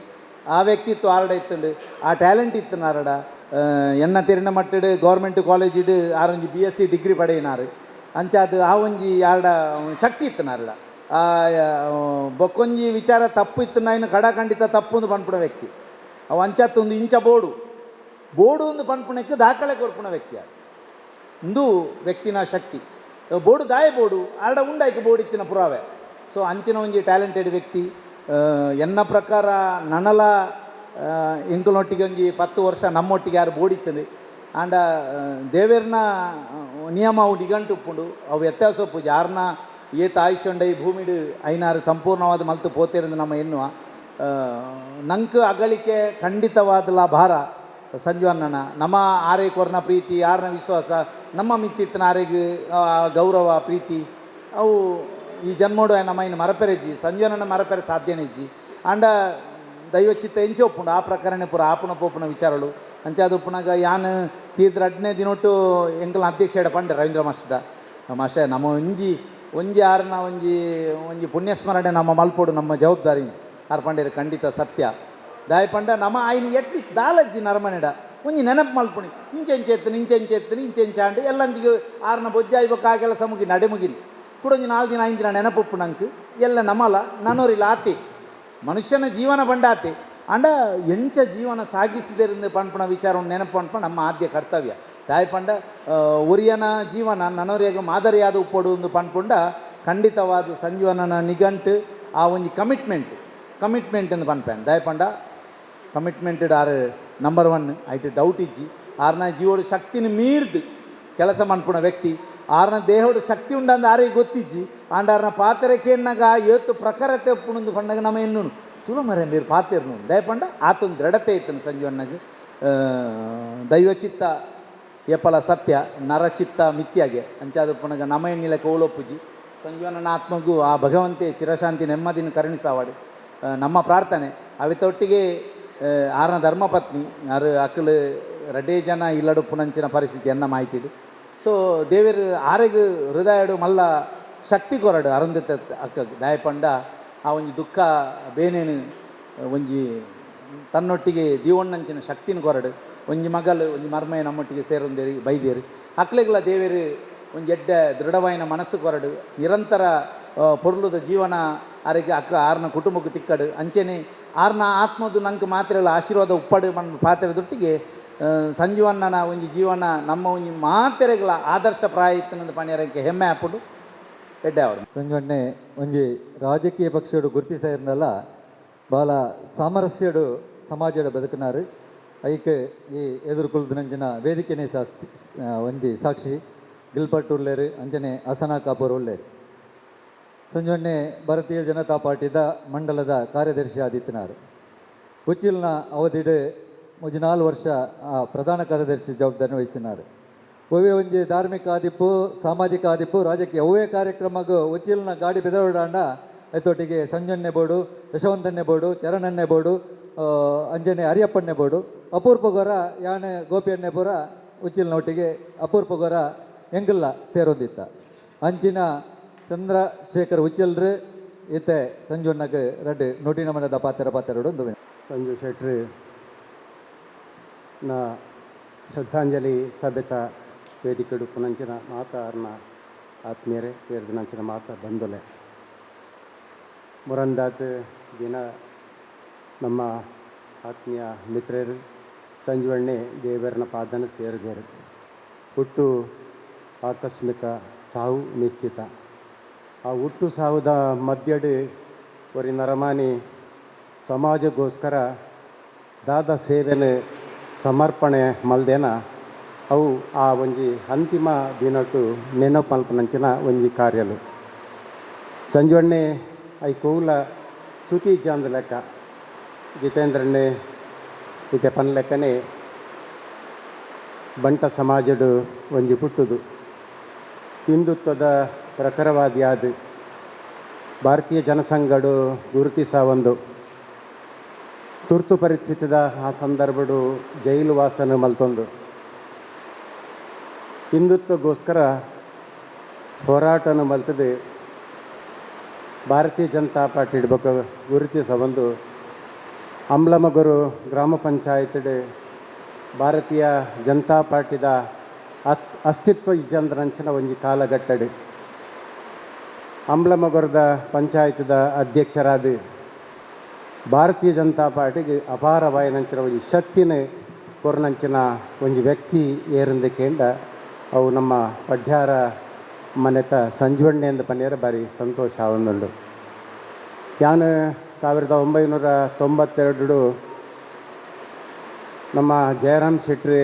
ಆ ವ್ಯಕ್ತಿತ್ವ ಆರಡ ಇತ್ತುಂಡು ಆ ಟ್ಯಾಲೆಂಟ್ ಇತ್ತು ನಾರಡ. ಎನ್ನ ತೆರಿನ ಮಟ್ಟಡು ಗೌರ್ಮೆಂಟ್ ಕಾಲೇಜಿಡು ಆರೊಂಜಿ BSc degree ಪಡೆಯಿನಾರು ಅಂಚಾದ ಆ ಒಂಜಿ ಆರಡ ಶಕ್ತಿ ಇತ್ತು ನಾರಡ. ಬೊಕ್ಕೊಂಜಿ ವಿಚಾರ ತಪ್ಪು ಇತ್ತು ನಾಯಿನ ಕಡ ಖಂಡಿತ ತಪ್ಪು ಒಂದು ಪನ್ಪುಣ ವ್ಯಕ್ತಿ ಅವು ಅಂಚಾತ್ ಒಂದು ಇಂಚ ಬೋಡು ಬೋಡು ಒಂದು ಪನ್ಪುಣಕ್ಕೆ ದಾಖಲೆ ಕೊರ್ಪುಣ ವ್ಯಕ್ತಿ ಒಂದು ವ್ಯಕ್ತಿನ ಶಕ್ತಿ ಬೋಡು ದಾಯ ಬೋಡು ಆರಡ ಉಂಡಾಯ್ಕೆ ಬೋಡು ಇತ್ತಿನ ಪುರಾವೆ. ಸೊ ಅಂಚಿನ ಒಂಜಿ ಟ್ಯಾಲೆಂಟೆಡ್ ವ್ಯಕ್ತಿ. ಎನ್ನ ಪ್ರಕಾರ ನನಲ ಎಂಕುಲೊಟ್ಟಿಗೆ ಒಂಜಿ 10 ವರ್ಷ ನಮ್ಮೊಟ್ಟಿಗೆ ಯಾರು ಬೋಡಿತ್ತಂದು ಆಂಡ ದೇವೇರ್ನ ನಿಯಮ ಅವು ನಿಗಂಟು ಉಪ್ಪುಂಡು ಅವು ವ್ಯತ್ಯಾಸ ಉಪ್ಪುಜಿ. ಯಾರನ್ನ ಏತ ಆಯುಷ್ಯಂಡ ಈ ಭೂಮಿಡು ಐನಾರು ಸಂಪೂರ್ಣವಾದ ಮಲ್ತು ಪೋತೇರಂದು ನಮ್ಮ ಎನ್ನುವ ನಂಗೆ ಅಗಳಿಕೆ ಖಂಡಿತವಾದಲ ಭಾರ ಸಂಜೀವಣ್ಣನ ನಮ್ಮ ಆರೇ ಕೊರ್ನ ಪ್ರೀತಿ ಯಾರನ್ನ ವಿಶ್ವಾಸ ನಮ್ಮ ಮಿತ್ತಿತ್ತನ ಆರೆಗೆ ಗೌರವ ಪ್ರೀತಿ ಅವು ಈ ಜನ್ಮೋಡು ನಮ್ಮ ಇನ್ನು ಮರಪೆರೆಜ್ಜಿ ಸಂಜೀವಣ್ಣನ ಮರಪೆರೆ ಸಾಧ್ಯನೇ ಇಜ್ಜಿ. ಆಂಡ ದೈವಚಿತ್ತ ಎಂಚೆ ಒಪ್ಪುಂಡು ಆ ಪ್ರಕರಣ ಪೂರ ಆಪುಣ ಪೋಪುನ ವಿಚಾರಳು ಅಂಚೆ ಅದು ಉಪ್ಪುನಾಗ ಯಾನ್ ತೀರ್ಥ 2ನೇ ದಿನೊಟ್ಟು ಎಂಕಲ್ನ ಅಧ್ಯಕ್ಷ ಪಂಡೆ ರವೀಂದ್ರ ಮಾಸ್ಟರ್ ಮಾಸ್ಟರ್ ನಮ್ಮ ಒಂಜಿ ಒಂಜಿ ಆರ್ನ ಒಂಜಿ ಒಂಜಿ ಪುಣ್ಯಸ್ಮರಣೆ ನಮ್ಮ ಮಲ್ಪೋಡು ನಮ್ಮ ಜವಾಬ್ದಾರಿ ಆರ್ ಪಂಡೇರು ಖಂಡಿತ ಸತ್ಯ ದಾಯ ಪಂಡ ನಮ್ಮ ಆಯ್ನ ಎಟ್ಲೀಸ್ಟ್ ದಾಲಜ್ಜಿ ನರಮನೆಡ ಒಂಜಿ ನೆನಪು ಮಲ್ಪುಣಿ ಇಂಚೆ ಇಂಚೆ ಎತ್ತನು ಇಂಚೆ ಇಂಚೆ ಎತ್ತನು ಇಂಚೆ ಇಂಚೆ ಆಂಡ್ ಎಲ್ಲಂಜಿಗೆ ಆರ್ನ ಬೊಜ್ಜಾಯಿ ಬೊಕ್ಕ ಆ ಕೆಲಸ ಮುಗಿ ನಡೆ ಮುಗಿನಿ ಕೂಡ ಒಂಜಿ 4 ದಿನ 5 ದಿನ ನೆನಪುಪ್ಪು ನಂಗೆ ಎಲ್ಲ ನಮ್ಮಲ್ಲ ನನೋರಿಲ್ಲ ಆತಿ ಮನುಷ್ಯನ ಜೀವನ ಬಂಡಾತಿ ಅಂಡ ಎಂಚ ಜೀವನ ಸಾಗಿಸಿದರಿಂದ ಪನ್ಪುಣ ವಿಚಾರವನ್ನು ನೆನಪು ಪನ್ಪ ನಮ್ಮ ಆದ್ಯ ಕರ್ತವ್ಯ. ದಾಯ ಪಂಡ ಒರಿಯನ ಜೀವನ ನನೋರಿಯಾಗ ಮಾದರಿಯಾದ ಉಪ್ಪೊಡು ಒಂದು ಪನ್ಪುಂಡ ಖಂಡಿತವಾದ ಸಂಜೀವನನ ನಿಘಂಟು ಆ ಒಂಜಿ ಕಮಿಟ್ಮೆಂಟ್ ಕಮಿಟ್ಮೆಂಟ್ ಎಂದು ಪನ್ಪೇನ್. ದಾಯ ಪಂಡ commitment R number 1 ಐಟ್ ಡೌಟ್ ಇಜ್ಜಿ. ಆರ್ನ ಜೀವೋಡು ಶಕ್ತಿನ ಮೀರ್ದು ಕೆಲಸ ಮನ್ಪುಣ ವ್ಯಕ್ತಿ. ಆರ್ನ ದೇಹೋಡು ಶಕ್ತಿ ಉಂಡಂದು ಆರಿಗೆ ಗೊತ್ತಿಜ್ಜಿ. ಆಂಡ ಆರ್ನ ಪಾತೆರಕೇನಾಗ ಏತು ಪ್ರಖರತೆ ಒಪ್ಪುಣಂದು ಪಂಡಾಗ ನಮ್ಮ ಎನ್ನುನು ತುಳು ಮರ ನೀರು ಪಾತೆರ್ನು ದಯಪಂಡ ಆತೊಂದು ದೃಢತೆ ಇತ್ತನು ಸಂಜೀವಣ್ಣಗೆ. ದೈವಚಿತ್ತ ಎಪ್ಪಲ ಸತ್ಯ, ನರಚಿತ್ತ ಮಿಥ್ಯಾಗೆ ಅಂಚಾದ ಪುನಗ ನಮ ಎನ್ನಿಲ ಕೋಲೊಪ್ಪುಜಿ. ಸಂಜೀವಣ್ಣನ ಆತ್ಮಗೂ ಆ ಭಗವಂತೆ ಚಿರಶಾಂತಿ ನೆಮ್ಮದಿನ ಕರುಣಿಸಾವಾಡು ನಮ್ಮ ಪ್ರಾರ್ಥನೆ. ಅವಿತೊಟ್ಟಿಗೆ ಆರ್ನ ಧರ್ಮಪತ್ನಿ ಆರು ಅಕ್ಕಲು ರಡ್ಡೇ ಜನ ಇಲ್ಲಡು ಪುನಂಚಿನ ಪರಿಸ್ಥಿತಿ ಎನ್ನ ಮಾಹಿತಿ. ಸೊ ದೇವರು ಆರೆಗ್ ಹೃದಯಡು ಮಲ್ಲ ಶಕ್ತಿ ಕೊರಡು ಅರುಂಧತ ಅಕ್ಕ ದಯಪಂಡ ಆ ಒಂಜಿ ದುಃಖ ಬೇನೇನು ಒಂಜಿ ತನ್ನೊಟ್ಟಿಗೆ ದೀವಣ್ಣಂಚಿನ ಶಕ್ತಿನ ಕೊರಡು. ಒಂಜಿ ಮಗಲು ಒಂಜಿ ಮರ್ಮಯ ನಮ್ಮೊಟ್ಟಿಗೆ ಸೇರೊಂದೇರಿ ಬೈದೇರು ಅಕ್ಲೆಗ್ಲ ದೇವೇರು ಒಂಜಿ ಎಡ್ಡೆ ದೃಢವಾಯಿನ ಮನಸ್ಸು ಕೊರಡು. ನಿರಂತರ ಪೊರ್ಲುದ ಜೀವನ ಆರಿಗೆ ಅಕ್ಕ ಆರ್ನ ಕುಟುಂಬಕ್ಕೆ ತಿಕ್ಕಡು. ಅಂಚೆನೆ ಆರ್ನ ಆತ್ಮದು ನಂಗೆ ಮಾತ್ರೆಗಳ ಆಶೀರ್ವಾದ ಉಪ್ಪಡು ಮಣ್ಣು ಪಾತ್ರೆದೊಟ್ಟಿಗೆ ಸಂಜೀವಣ್ಣನ ಒಂಜಿ ಜೀವನ ನಮ್ಮ ಒಂಜಿ ಮಾತೆರೆಗಳ ಆದರ್ಶ ಪ್ರಾಯತ್ನದ ಪಣಿಯರಕ್ಕೆ ಹೆಮ್ಮೆ ಆಪುಡು ಎಡ್ಡೆ ಅವರು. ಸಂಜೀವಣ್ಣೆ ಒಂಜಿ ರಾಜಕೀಯ ಪಕ್ಷಡು ಗುರುತಿಸಿರ್ನಲ್ಲ ಬಾಲ ಸಾಮರಸ್ಯಡು ಸಮಾಜದ ಬದುಕಿನಾರು. ಐಕ್ ಈ ಎದುರುಕುಲ್ದನಂಚಿನ ವೇದಿಕೆನೇ ಸಾಸ್ತಿ ಒಂಜಿ ಸಾಕ್ಷಿ ಗಿಲ್ಬರ್ಟ್ ಉಲ್ಲೇರು, ಅಂಚನೆ ಅಸನಾ ಕಾಪೂರ್ ಉಲ್ಲೇರು. ಸಂಜೀವಣ್ಣೆ ಭಾರತೀಯ ಜನತಾ ಪಾರ್ಟಿದ ಮಂಡಲದ ಕಾರ್ಯದರ್ಶಿ ಆದಿತ್ಯನಾರು. ಉಚ್ಚಿಲ್ನ ಅವಧಿಡು 34 ವರ್ಷ ಪ್ರಧಾನ ಕಾರ್ಯದರ್ಶಿ ಜವಾಬ್ದಾರಿ ವಹಿಸಿನಾರು. ಒವ್ವೇ ಒಂಜಿ ಧಾರ್ಮಿಕ ಆದಿಪ್ಪು, ಸಾಮಾಜಿಕ ಆದಿಪ್ಪು, ರಾಜಕೀಯ ಒವ್ವೇ ಕಾರ್ಯಕ್ರಮಗೂ ಉಚ್ಚಿಲ್ನ ಗಾಡಿ ಬೆದರೋಡಾಂಡ ಐತೊಟ್ಟಿಗೆ ಸಂಜಣ್ಣೆ ಬೋಡು, ಯಶವಂತಣ್ಣೆ ಬೋಡು, ಚರಣಣ್ಣೆ ಬೋಡು, ಅಂಜನೆ ಹರಿಯಪ್ಪಣ್ಣೆ ಬೋಡು, ಅಪೂರ್ಪಗೊರ ಯಾನೆ ಗೋಪಿಯಣ್ಣೆ ಪೂರ ಉಚ್ಚಿಲ್ನ ಒಟ್ಟಿಗೆ ಅಪೂರ್ಪಗೊರ ಎಂಗಲ್ಲ ಸೇರೊಂದಿತ್ತ. ಅಂಚಿನ ಚಂದ್ರಶೇಖರ್ ಉಚ್ಚಿಲ್ರು ಇತ್ತೆ ಸಂಜುಣ್ಣಗ್ ರಡ್ಡು ನೋಟಿನ ಮನದ ಪಾತ್ರ ಪಾತ್ರಡು ಒಂದು. ಸಂಜು ಶೆಟ್ರು ನ ಶ್ರದ್ಧಾಂಜಲಿ ಸಭೆತ ವೇದಿಕೆಡು ಪುನಂಚಿನ ಮಾತಾ ಅರ್ನ ಆತ್ಮೀಯರೇ ಸೇರಿದ ಮಾತಾ ಬಂಧುಲೆ, ಮುರಂದಾತ್ ದಿನ ನಮ್ಮ ಆತ್ಮೀಯ ಮಿತ್ರರು ಸಂಜೀವಣ್ಣೆ ದೇವರನ ಪಾದನ ಸೇರಿದರು. ಹುಟ್ಟು ಆಕಸ್ಮಿಕ, ಸಾವು ನಿಶ್ಚಿತ. ಆ ಹುಟ್ಟು ಸಾವುದ ಮಧ್ಯಡು ಒರಿ ನರಮಾನಿ ಸಮಾಜಕ್ಕೋಸ್ಕರ ದಾದ ಸೇವೆನ ಸಮರ್ಪಣೆ ಮಲ್ದೇನ ಅವು ಆ ಒಂಜಿ ಅಂತಿಮ ದಿನಟ್ಟು ನೆನಪಲ್ಪನಂಚಿನ ಒಂಜಿ ಕಾರ್ಯಲು. ಸಂಜೀವಣ್ಣೆ I ಕೋಲ ಚ್ಯುತಿ ಜಾಂದ ಲೆಕ್ಕ ಜಿತೇಂದ್ರಣ್ಣೆ ಇತ್ತೆ ಪನ್ ಲೆಕ್ಕನೆ ಬಂಟ ಸಮಾಜಡು ಒಂಜಿ ಪುಟ್ಟುದು ಹಿಂದುತ್ವದ ಪ್ರಖರವಾದಿಯಾದ ಭಾರತೀಯ ಜನಸಂಘಡು ಗುರುತಿಸ ಒಂದು ತುರ್ತು ಪರಿಸ್ಥಿತಿದ ಆ ಸಂದರ್ಭಡು ಜೈಲು ವಾಸನ ಮಲ್ತೊಂದು ಹಿಂದುತ್ವಗೋಸ್ಕರ ಹೋರಾಟನ ಮಲ್ತದೆ ಭಾರತೀಯ ಜನತಾ ಪಾರ್ಟಿ ಇಡ್ಬೇಕು ಗುರುತಿಸ ಒಂದು ಅಂಬ್ಲಮಗುರು ಗ್ರಾಮ ಪಂಚಾಯತ್ ಭಾರತೀಯ ಜನತಾ ಪಾರ್ಟಿದ ಅಸ್ತಿತ್ವ ಇಜ್ಜಂದ್ರಂಚಿನ ಒಂಜಿ ಕಾಲಘಟ್ಟಡು ಅಂಬ್ಲಮಗುರದ ಪಂಚಾಯತ್ದ ಅಧ್ಯಕ್ಷರಾದ ಭಾರತೀಯ ಜನತಾ ಪಾರ್ಟಿಗೆ ಅಪಾರವಾಯಿನಂಚಿನ ಒಂಜಿ ಶಕ್ತಿನ ಕೊರ್ನಂಚಿನ ಒಂಜಿ ವ್ಯಕ್ತಿ ಏರಂದ ಕೇಂಡ ಅವು ನಮ್ಮ ಪಡ್ಯಾರ ಮನೆತ ಸಂಜೀವಣ್ಣೆ ಎಂದು ಪನ್ನೇರ ಭಾರಿ ಸಂತೋಷ ಆವೊಂದುಂಡು. ಯಾನು 1992 ನಮ್ಮ ಜಯರಾಮ್ ಶೆಟ್ಟಿ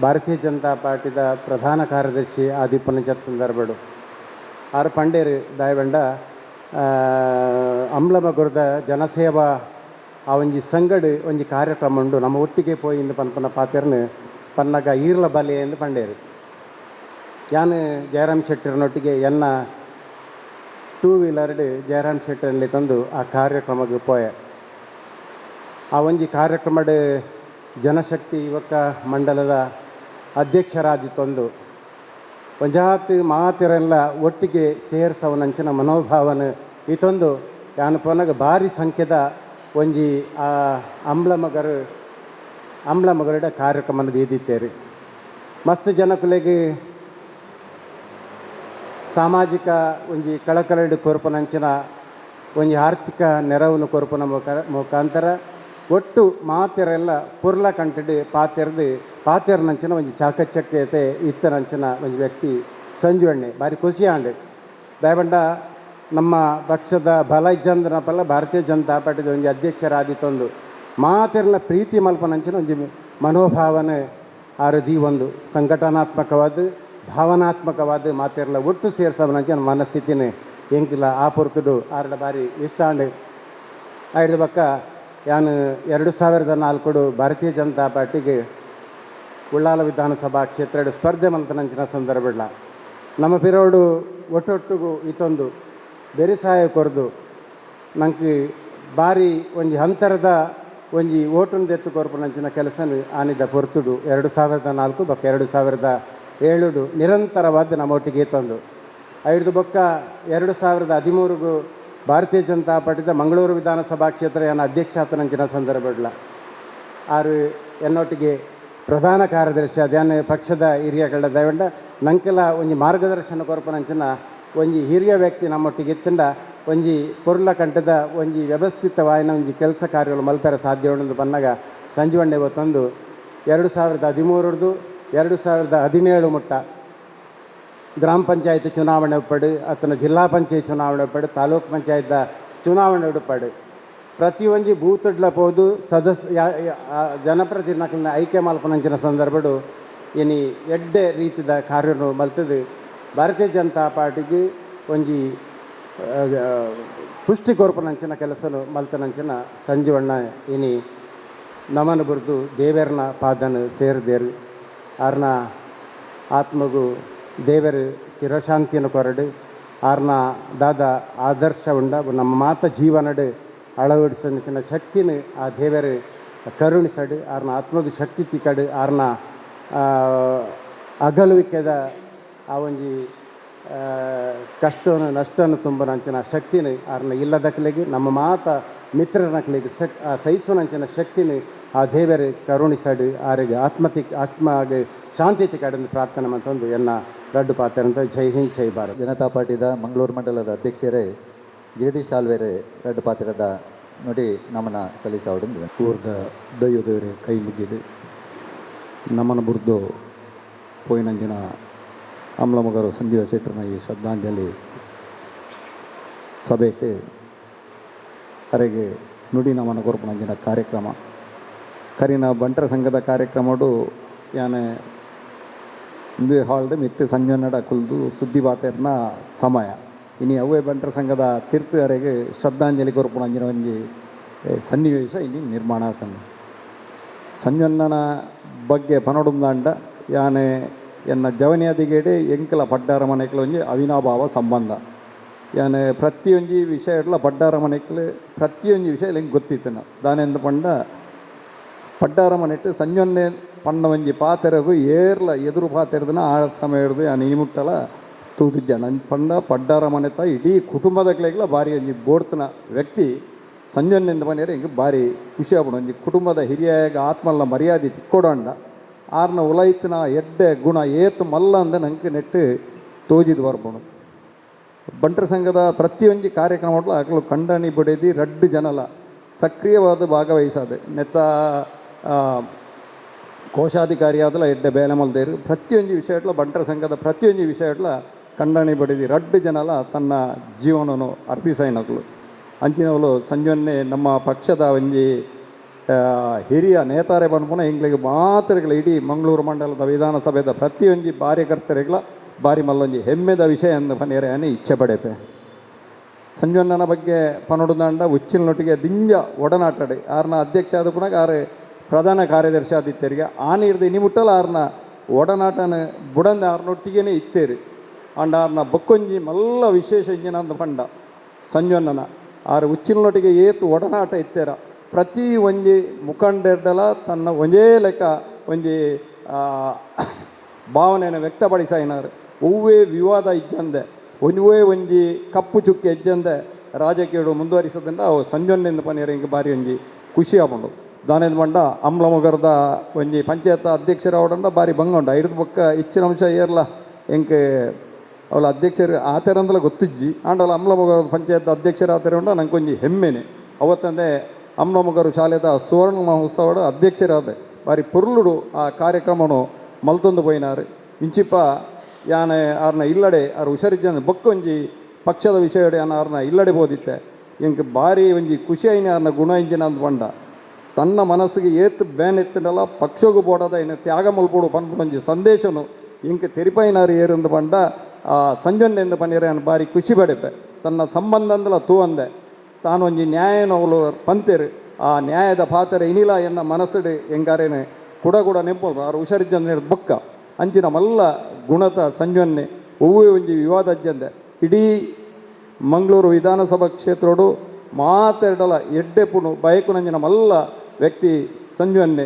ಭಾರತೀಯ ಜನತಾ ಪಾರ್ಟಿದ ಪ್ರಧಾನ ಕಾರ್ಯದರ್ಶಿ ಆದಿಪ್ಪನಂಚ ಸಂದರ್ಭಡು ಆರು ಪಂಡೇರು ದಾಯವಂಡ ಅಂಬ್ಲಮಗುರದ ಜನಸೇವಾ ಆ ಒಂಜಿ ಸಂಗಡು ಒಂಜಿ ಕಾರ್ಯಕ್ರಮ ಉಂಡು ನಮ್ಮ ಒಟ್ಟಿಗೆ ಪೋಯಿ ಇಂದು ಪನ್ಪನ ಪಾತೆರ್ನು ಪನ್ನಗ ಈರ್ಲ ಬಲೆ ಎಂದು ಪಂಡೇರು. ಯಾನು ಜಯರಾಮ್ ಶೆಟ್ಟಿರನೊಟ್ಟಿಗೆ ಎನ್ನ ಟೂ ವೀಲರ್ಡ್ ಜಯರಾಮ್ ಶೆಟ್ಟರಲ್ಲಿ ತಂದು ಆ ಕಾರ್ಯಕ್ರಮಕ್ಕೆ ಪೋಯ. ಆ ಒಂಜಿ ಕಾರ್ಯಕ್ರಮದ ಜನಶಕ್ತಿ ಯುವಕ ಮಂಡಲದ ಅಧ್ಯಕ್ಷರಾದಿತ್ತೊಂದು ಒಂಜಾತಿ ಮಾತಿರೆಲ್ಲ ಒಟ್ಟಿಗೆ ಸೇರ್ಸವನಂಚಿನ ಮನೋಭಾವನೆ ಇತ್ತೊಂದು ಯಾನು ಪೋನಾಗ ಭಾರಿ ಸಂಖ್ಯೆದ ಒಂಜಿ ಆ ಅಂಬ್ಲಮಗರುಡ ಕಾರ್ಯಕ್ರಮದ ದೀದಿತ್ತೇರಿ. ಮಸ್ತ್ ಜನಕುಲೆಗೆ ಸಾಮಾಜಿಕ ಒಂಜಿ ಕಳಕಳಡು ಕೊರ್ಪನಂಚಿನ ಒಂಜಿ ಆರ್ಥಿಕ ನೆರವನ್ನು ಕೊರ್ಪನ ಮುಖಾಂತರ ಒಟ್ಟು ಮಾತೆರೆಲ್ಲ ಪುರ್ಲ ಕಂಟೆಡ್ ಪಾತೆರ್ದು ಪಾತೆರ್ನಂಚಿನ ಒಂಜಿ ಚಾಕಚಕ್ಯತೆ ಇತ್ತನಂಚಿನ ಒಂಜಿ ವ್ಯಕ್ತಿ ಸಂಜೀವಣ್ಣೆ ಭಾರಿ ಖುಷಿ ಆಂಡ್. ದಯವಂಡ ನಮ್ಮ ಪಕ್ಷದ ಬಲ ಇಜ್ಜಂದ್ರನಪಲ್ಲ ಭಾರತೀಯ ಜನತಾ ಪಾರ್ಟಿದ ಒಂಜಿ ಅಧ್ಯಕ್ಷರಾದಿತ್ತೊಂದು ಮಾತೆರ್ನ ಪ್ರೀತಿ ಮಲ್ಪನಂಚಿನ ಒಂಜಿ ಮನೋಭಾವನೆ ಆರು ಒಂದು ಸಂಘಟನಾತ್ಮಕವಾದ ಭಾವನಾತ್ಮಕವಾದ ಮಾತೆರ್ಲ ಒಟ್ಟು ಸೇರ್ಸವನಂಚ ಮನಸ್ಥಿತಿನ ಎಂಕಿಲ್ಲ ಆ ಪೊರ್ತುಡು ಆರಡ ಬಾರಿ ಇಷ್ಟಾಂಡ್. ಐದು ಪಕ್ಕ ಯಾನು 2004 ಭಾರತೀಯ ಜನತಾ ಪಾರ್ಟಿಗೆ ಉಳ್ಳಾಲ ವಿಧಾನಸಭಾ ಕ್ಷೇತ್ರ ಸ್ಪರ್ಧೆ ಮಲ್ತನಂಚಿನ ಸಂದರ್ಭ ನಮ್ಮ ಪಿರೋಡು ಒಟ್ಟೊಟ್ಟುಗು ಇತ್ತೊಂದು ಬೆರಿಸಾಯ ಕೊರ್ದು ನಂಗೆ ಬಾರಿ ಒಂಜಿ ಹಂತರದ ಒಂಜಿ ಓಟುನ್ ದೆತ್ತು ಕೊರ್ಪುನಂಚಿನ ಕೆಲಸನು ಆನಿದ ಪೊರ್ತುಡು 2004 ಬೊಕ್ಕ 2007 ನಿರಂತರವಾದ ನಮ್ಮ ಒಟ್ಟಿಗೆ ತಂದು ಐದು ಬೊಕ್ಕ 2013 ಭಾರತೀಯ ಜನತಾ ಪಾರ್ಟಿದ ಮಂಗಳೂರು ವಿಧಾನಸಭಾ ಕ್ಷೇತ್ರ ಏನ ಅಧ್ಯಕ್ಷಾತನಂಚಿನ ಸಂದರ್ಭ ಆರು ಎನ್ನೊಟ್ಟಿಗೆ ಪ್ರಧಾನ ಕಾರ್ಯದರ್ಶಿ ಅದೇನು ಪಕ್ಷದ ಹಿರಿಯಗಳ ದಯವಂಡ ನಂಕೆಲ್ಲ ಒಂಜಿ ಮಾರ್ಗದರ್ಶನ ಕೊರ್ಪುನಂಚಿನ ಒಂಜಿ ಹಿರಿಯ ವ್ಯಕ್ತಿ ನಮ್ಮೊಟ್ಟಿಗೆ ಇತ್ತಂಡ ಒಂಜಿ ಪೊರ್ಲ ಕಂಠದ ಒಂಜಿ ವ್ಯವಸ್ಥಿತವಾಯಿನ ಒಂಜಿ ಕೆಲಸ ಕಾರ್ಯಗಳು ಮಲ್ಪೆರ ಸಾಧ್ಯ ಉಂಡು ಬಂದಾಗ ಸಂಜೀವಣ್ಣೆ ತಂದು 2013 2017 ಮುಟ್ಟ ಗ್ರಾಮ ಪಂಚಾಯತ್ ಚುನಾವಣೆ ಉಪ್ಪಡು ಅಥವಾ ಜಿಲ್ಲಾ ಪಂಚಾಯತ್ ಚುನಾವಣೆ ಉಪ್ಪಡು ತಾಲೂಕು ಪಂಚಾಯತ್ ಚುನಾವಣೆ ಉಡುಪಡು ಪ್ರತಿಯೊಂಜಿ ಬೂತುಡ್ಲ ಪೋದು ಸದಸ್ಯ ಜನಪ್ರತಿನಿಧಿಗಳನ್ನ ಆಯ್ಕೆ ಮಲ್ಪನಂಚಿನ ಸಂದರ್ಭಡು ಇನಿ ಎಡ್ಡೆ ರೀತಿದ ಕಾರ್ಯನು ಮಲ್ತದು ಭಾರತೀಯ ಜನತಾ ಪಾರ್ಟಿಗೆ ಒಂಜಿ ಪುಷ್ಟಿ ಕೊರ್ಪುನಂಚಿನ ಕೆಲಸನು ಮಲ್ತನಂಚಿನ ಸಂಜೀವಣ್ಣ ಇನಿ ನಮನ ಬುರ್ದು ದೇವರನ ಪಾದನು ಸೇರಿದೇರು. ಆರ್ನ ಆತ್ಮಗೂ ದೇವರು ಚಿರಶಾಂತಿಯನ್ನು ಕೊರಡು ಆರ್ನ ದಾದ ಆದರ್ಶ ಉಂಡ ನಮ್ಮ ಮಾತ ಜೀವನಡು ಅಳವಡಿಸಿನ ಶಕ್ತಿನ ಆ ದೇವರು ಕರುಣಿಸಡು ಆರ್ನ ಆತ್ಮಗೂ ಶಕ್ತಿ ತಿಕ್ಕಡು ಆರ್ನ ಅಗಲುವಿಕೆದ ಆ ಒಂಜಿ ಕಷ್ಟವನ್ನು ನಷ್ಟವನ್ನು ತುಂಬನಂಚಿನ ಶಕ್ತಿನ ಆರ್ನ ಇಲ್ಲದಕ್ಕಲಿಗೆ ನಮ್ಮ ಮಾತ ಮಿತ್ರನಕ್ಕಲಿಗೆ ಸಹಿಸುವನಂಚಿನ ಶಕ್ತಿನ ಆ ದೇವರು ಕರುಣಿಸಡು ಆರಿಗೆ ಆತ್ಮತಿ ಆತ್ಮಗೆ ಶಾಂತಿ ತಿಕ್ಕಡೆಂದು ಪ್ರಾರ್ಥನೆ ಮಂತೊಂದು ಎನ್ನ ರಡ್ಡು ಪಾತ್ರ. ಜೈ ಹಿಂದ್, ಜೈ ಭಾರತ್. ಜನತಾ ಪಾರ್ಟಿದ ಮಂಗಳೂರು ಮಂಡಲದ ಅಧ್ಯಕ್ಷರೇ ಜಗದೀಶ್ ಆಲ್ವೇರೆ ರಡ್ಡು ಪಾತ್ರದ ನೋಡಿ ನಮನ ಸಲ್ಲಿಸವಡೆಂದು ಊರ್ದ ದೈವದೇವರೇ ಕೈ ಮುಗಿದು ನಮನ ಬುರ್ದು ಪೋಯಿನಂಜಿನ ಅಮ್ಲಮಗರು ಸಂಜೀವ ಶೆಟ್ಟರ್ನ ಈ ಶ್ರದ್ಧಾಂಜಲಿ ಸಭೆಗೆ ಅರೆಗೆ ನುಡಿ ನಮನ ಕೊರ್ಪುನಂಜಿನ ಕಾರ್ಯಕ್ರಮ ಕರಿನ ಬಂಟರ ಸಂಘದ ಕಾರ್ಯಕ್ರಮಡು ಯಾನೆ ಇಂದು ಹಾಲ್ಡ್ ಮಿತ್ತು ಸಂಜನ್ನಡ ಕುಲ್ದು ಸುದ್ದಿ ಬಾತೆರ್ನ ಸಮಯ ಇನಿ ಅವೇ ಬಂಟರ ಸಂಘದ ತೀರ್ಥ ಅರೆಗೆ ಶ್ರದ್ಧಾಂಜಲಿ ಕೊರ್ಪುನಂಜಿನ ಒಂಜಿ ಸನ್ನಿವೇಶ ಇನಿ ನಿರ್ಮಾಣ ಆಗ್ತದೆ. ಸಂಜನ್ನನ ಬಗ್ಗೆ ಪನೊಡುಂದಾಂಡ ಯಾನೆ ಎನ್ನ ಜವನಿಯಾದಿಗೇಡೆ ಎಂಕಲ ಪಡ್ಡಾರ ಮನೆಕ್ಲ ಒಂಜಿ ಅವಿನಾಭಾವ ಸಂಬಂಧ ಯಾನೆ ಪ್ರತಿಯೊಂಜಿ ವಿಷಯ ಇಡಲ ಪಡ್ಡಾರ ಮನೆಕ್ಲು ಪ್ರತಿಯೊಂಜಿ ವಿಷಯ ಎಂಗೆ ಗೊತ್ತಿತ್ತನ ದಾನೆಂದು ಪಂಡ ಪಡ್ಡಾರ ಮನೆಟ್ಟು ಸಂಜೊನ್ನೆ ಪಂಡ ಒಂಜಿ ಪಾತೆರಗು ಏರ್ಲ ಎದುರು ಪಾತೆರದನ ಆ ಸಮಯ ಹಿಡ್ದು ಯಾನೆ ಈ ಮುಟ್ಟಲ ತೂದಿದ್ದ ನನ್ನ ಪಂಡ ಪಡ್ಡಾರ ಮನೆತ ಇಡೀ ಕುಟುಂಬದಕ್ಲೆಗ್ಲ ಭಾರಿ ಒಂಜಿ ಬೋಡ್ತನ ವ್ಯಕ್ತಿ ಸಂಜೊನ್ನೆಂದು ಮನೆಯರೆ ಹಿಂಗೆ ಭಾರಿ ಖುಷಿ ಆಪುಂಡು. ಒಂಜಿ ಕುಟುಂಬದ ಹಿರಿಯಾಗ ಆತ್ಮಲ್ಲ ಮರ್ಯಾದೆ ತಿಕ್ಕೊಡಂಡ ಆರ್ನ ಉಲೈತನ ಎಡ್ಡೆ ಗುಣ ಏತು ಮಲ್ಲ ಅಂದ ನಂಗೆ ನೆಟ್ಟು ತೋಜಿದು ಬರ್ಬೋದು. ಬಂಟರ ಸಂಘದ ಪ್ರತಿಯೊಂಜಿ ಕಾರ್ಯಕ್ರಮ ಅಕಲು ಕಂಡಣಿ ಬಡೇದಿ ರಡ್ಡು ಜನಲ ಸಕ್ರಿಯವಾದ ಭಾಗವಹಿಸಾದೆ ನೆತ್ತ ಕೋಶಾಧಿಕಾರಿಯಾದಲ ಎಡ್ಡೆ ಬೇಲೆ ಮಲ್ದೇರು ಪ್ರತಿಯೊಂಜಿ ವಿಷಯಟ್ಲ ಬಂಟರ ಸಂಘದ ಪ್ರತಿಯೊಂಜಿ ವಿಷಯಟ್ಲ ಕಂಡಣಿ ಬಡಿದಿ ರಡ್ಡು ಜನಲ ತನ್ನ ಜೀವನವನ್ನು ಅರ್ಪಿಸಾಯಿನಕಲು ಅಂಚಿನವಳು ಸಂಜೊನ್ನೆ ನಮ್ಮ ಪಕ್ಷದ ಒಂಜಿ ಹಿರಿಯ ನೇತಾರೆ ಪನ್ಪುನ ಎಂಗ್ಲಿಗೆ ಮಾತ್ರಗಳ ಇಡೀ ಮಂಗಳೂರು ಮಂಡಲದ ವಿಧಾನಸಭೆದ ಪ್ರತಿಯೊಂಜಿ ಕಾರ್ಯಕರ್ತರಿಗಳ ಬಾರಿ ಮಲ್ಲೊಂಜಿ ಹೆಮ್ಮೆದ ವಿಷಯ ಎಂದು ಪನೇರೆ ಅನಿ ಇಚ್ಛೆ ಪಡೆಪೆ. ಸಂಜೊನ್ನನ ಬಗ್ಗೆ ಪನೊಡುದಾಂಡ ಉಚ್ಚಿಲ್ನೊಟ್ಟಿಗೆ ದಿಂಜ ಒಡನಾಟಡಿ ಆರ್ನ ಅಧ್ಯಕ್ಷ ಆದ ಪುನಃ ಆರು ಪ್ರಧಾನ ಕಾರ್ಯದರ್ಶಿ ಆದಿತ್ಯರಿಗೆ ಆ ನೀರ್ದು ಇನಿ ಮುಟ್ಟಲ ಆರ್ನ ಒಡನಾಟನ ಬುಡಂದ ಆರ್ನೊಟ್ಟಿಗೆನೇ ಇತ್ತೇರಿ ಅಂಡ ಆರ್ನ ಬೊಕ್ಕೊಂಜಿ ಮಲ್ಲ ವಿಶೇಷ ಇಂಜಿನ ಪಂಡ ಸಂಜೊನ್ನನ ಆರು ಉಚ್ಚಿಲ್ನೊಟ್ಟಿಗೆ ಏತು ಒಡನಾಟ ಇತ್ತೇರ ಪ್ರತಿ ಒಂಜಿ ಮುಖಂಡೆರ್ಡಲ ತನ್ನ ಒಂಜೇ ಲೆಕ್ಕ ಒಂಜಿ ಭಾವನೆಯನ್ನು ವ್ಯಕ್ತಪಡಿಸಾಯಿನಾರು. ಒವ್ವೇ ವಿವಾದ ಇಜ್ಜಂದೆ ಒಂಜೇ ಒಂಜಿ ಕಪ್ಪು ಚುಕ್ಕಿ ಇಜ್ಜಂದೆ ರಾಜಕೀಯ ಮುಂದುವರಿಸೋದ್ರಿಂದ ಅವು ಸಂಜೊನ್ನೆಂದು ಪನೀರ ಹಿಂಗೆ ಭಾರಿ ಒಂಜಿ ಖುಷಿ ಆಪುಂಡು. ದಾನೇಂದು ಪಂಡ ಅಮ್ಲಮೊಗರ್ದ ಒಂಜಿ ಪಂಚಾಯತ್ ಅಧ್ಯಕ್ಷರ ಅವಡಂಡ ಭಾರಿ ಬಂಗ ಉಂಡು ಐದು ಪಕ್ಕ ಹೆಚ್ಚಿನ ಅಂಶ ಏರ್ಲ ಎಂಕ್ ಅವಳ ಅಧ್ಯಕ್ಷರು ಆತರಂದಲ ಗೊತ್ತಿಜ್ಜಿ ಆಂಡಲ ಅಮ್ಲಮೊಗರ ಪಂಚಾಯತ್ ಅಧ್ಯಕ್ಷರ ಆತರ ಉಂಡ ನಂಗೆ ಒಂಜಿ ಹೆಮ್ಮೆನೆ. ಅವತ್ತಂದೆ ಅಮ್ಲಮೊಗರು ಶಾಲೆದ ಸುವರ್ಣ ಮಹೋತ್ಸವದ ಅಧ್ಯಕ್ಷರಾದ ಭಾರಿ ಪೊರ್ಲುಡು ಆ ಕಾರ್ಯಕ್ರಮನು ಮಲ್ತೊಂದು ಪೋಯಿನಾರು. ಇಂಚಿಪ್ಪ ಯಾನೆ ಆರ್ನ ಇಲ್ಲಡೆ ಆರು ಹುಷಾರಿಜ್ಜನ ಬೊಕ್ಕ ಒಂಜಿ ಪಕ್ಷದ ವಿಷಯಡೆ ಯಾನ ಆರ್ನ ಇಲ್ಲಡೆ ಬೋದಿತ್ತೆ ಎಂಕ್ ಭಾರಿ ಒಂಜಿ ಖುಷಿ ಆಯಿನ ಆರ್ನ ಗುಣ ಇಂಜಿನ ಅಂದ್ ಪಂಡ ತನ್ನ ಮನಸ್ಸಿಗೆ ಏತ್ ಬೇನ್ ಎತ್ತಿನಲ್ಲ ಪಕ್ಷಗೂ ಬೋಡದ ಇನ್ನು ತ್ಯಾಗ ಮಲ್ಪೋಡು ಪನ್ಪುನೊಂಜಿ ಸಂದೇಶನು ಇಂಕ್ ತೆರಿಪೈನಾರು ಏರೆಂದು ಪಂಡ ಆ ಸಂಜೊನ್ನೆಂದು ಪನ್ನೀರ ಬಾರಿ ಖುಷಿ ಪಡೆಪೆ. ತನ್ನ ಸಂಬಂಧಂದಲ ತೂವಂದೆ ತಾನೊಂಜಿ ನ್ಯಾಯನ ಅವಳು ಪಂತೇರು ಆ ನ್ಯಾಯದ ಪಾತ್ರ ಇನಿಲ ಎನ್ನ ಮನಸ್ಸುಡು ಎಂಗಾರೇನೆ ಕುಡ ಕುಡ ನೆಂಪು ಆರು ಹುಷಾರಿಜ್ಜಂದ ಬೊಕ್ಕ ಅಂಚಿನ ಮಲ್ಲ ಗುಣತ ಸಂಜೊನ್ನೆ ಒವ್ವೇ ಒಂಜಿ ವಿವಾದ ಅಜ್ಜಂದೆ ಇಡೀ ಮಂಗಳೂರು ವಿಧಾನಸಭಾ ಕ್ಷೇತ್ರೋಡು ಮಾತೆರಡಲ ಎಡ್ಡೆ ಪುಣು ಬಯಕುನಂಜಿನ ಮಲ್ಲ ವ್ಯಕ್ತಿ ಸಂಜುವನ್ನೆ.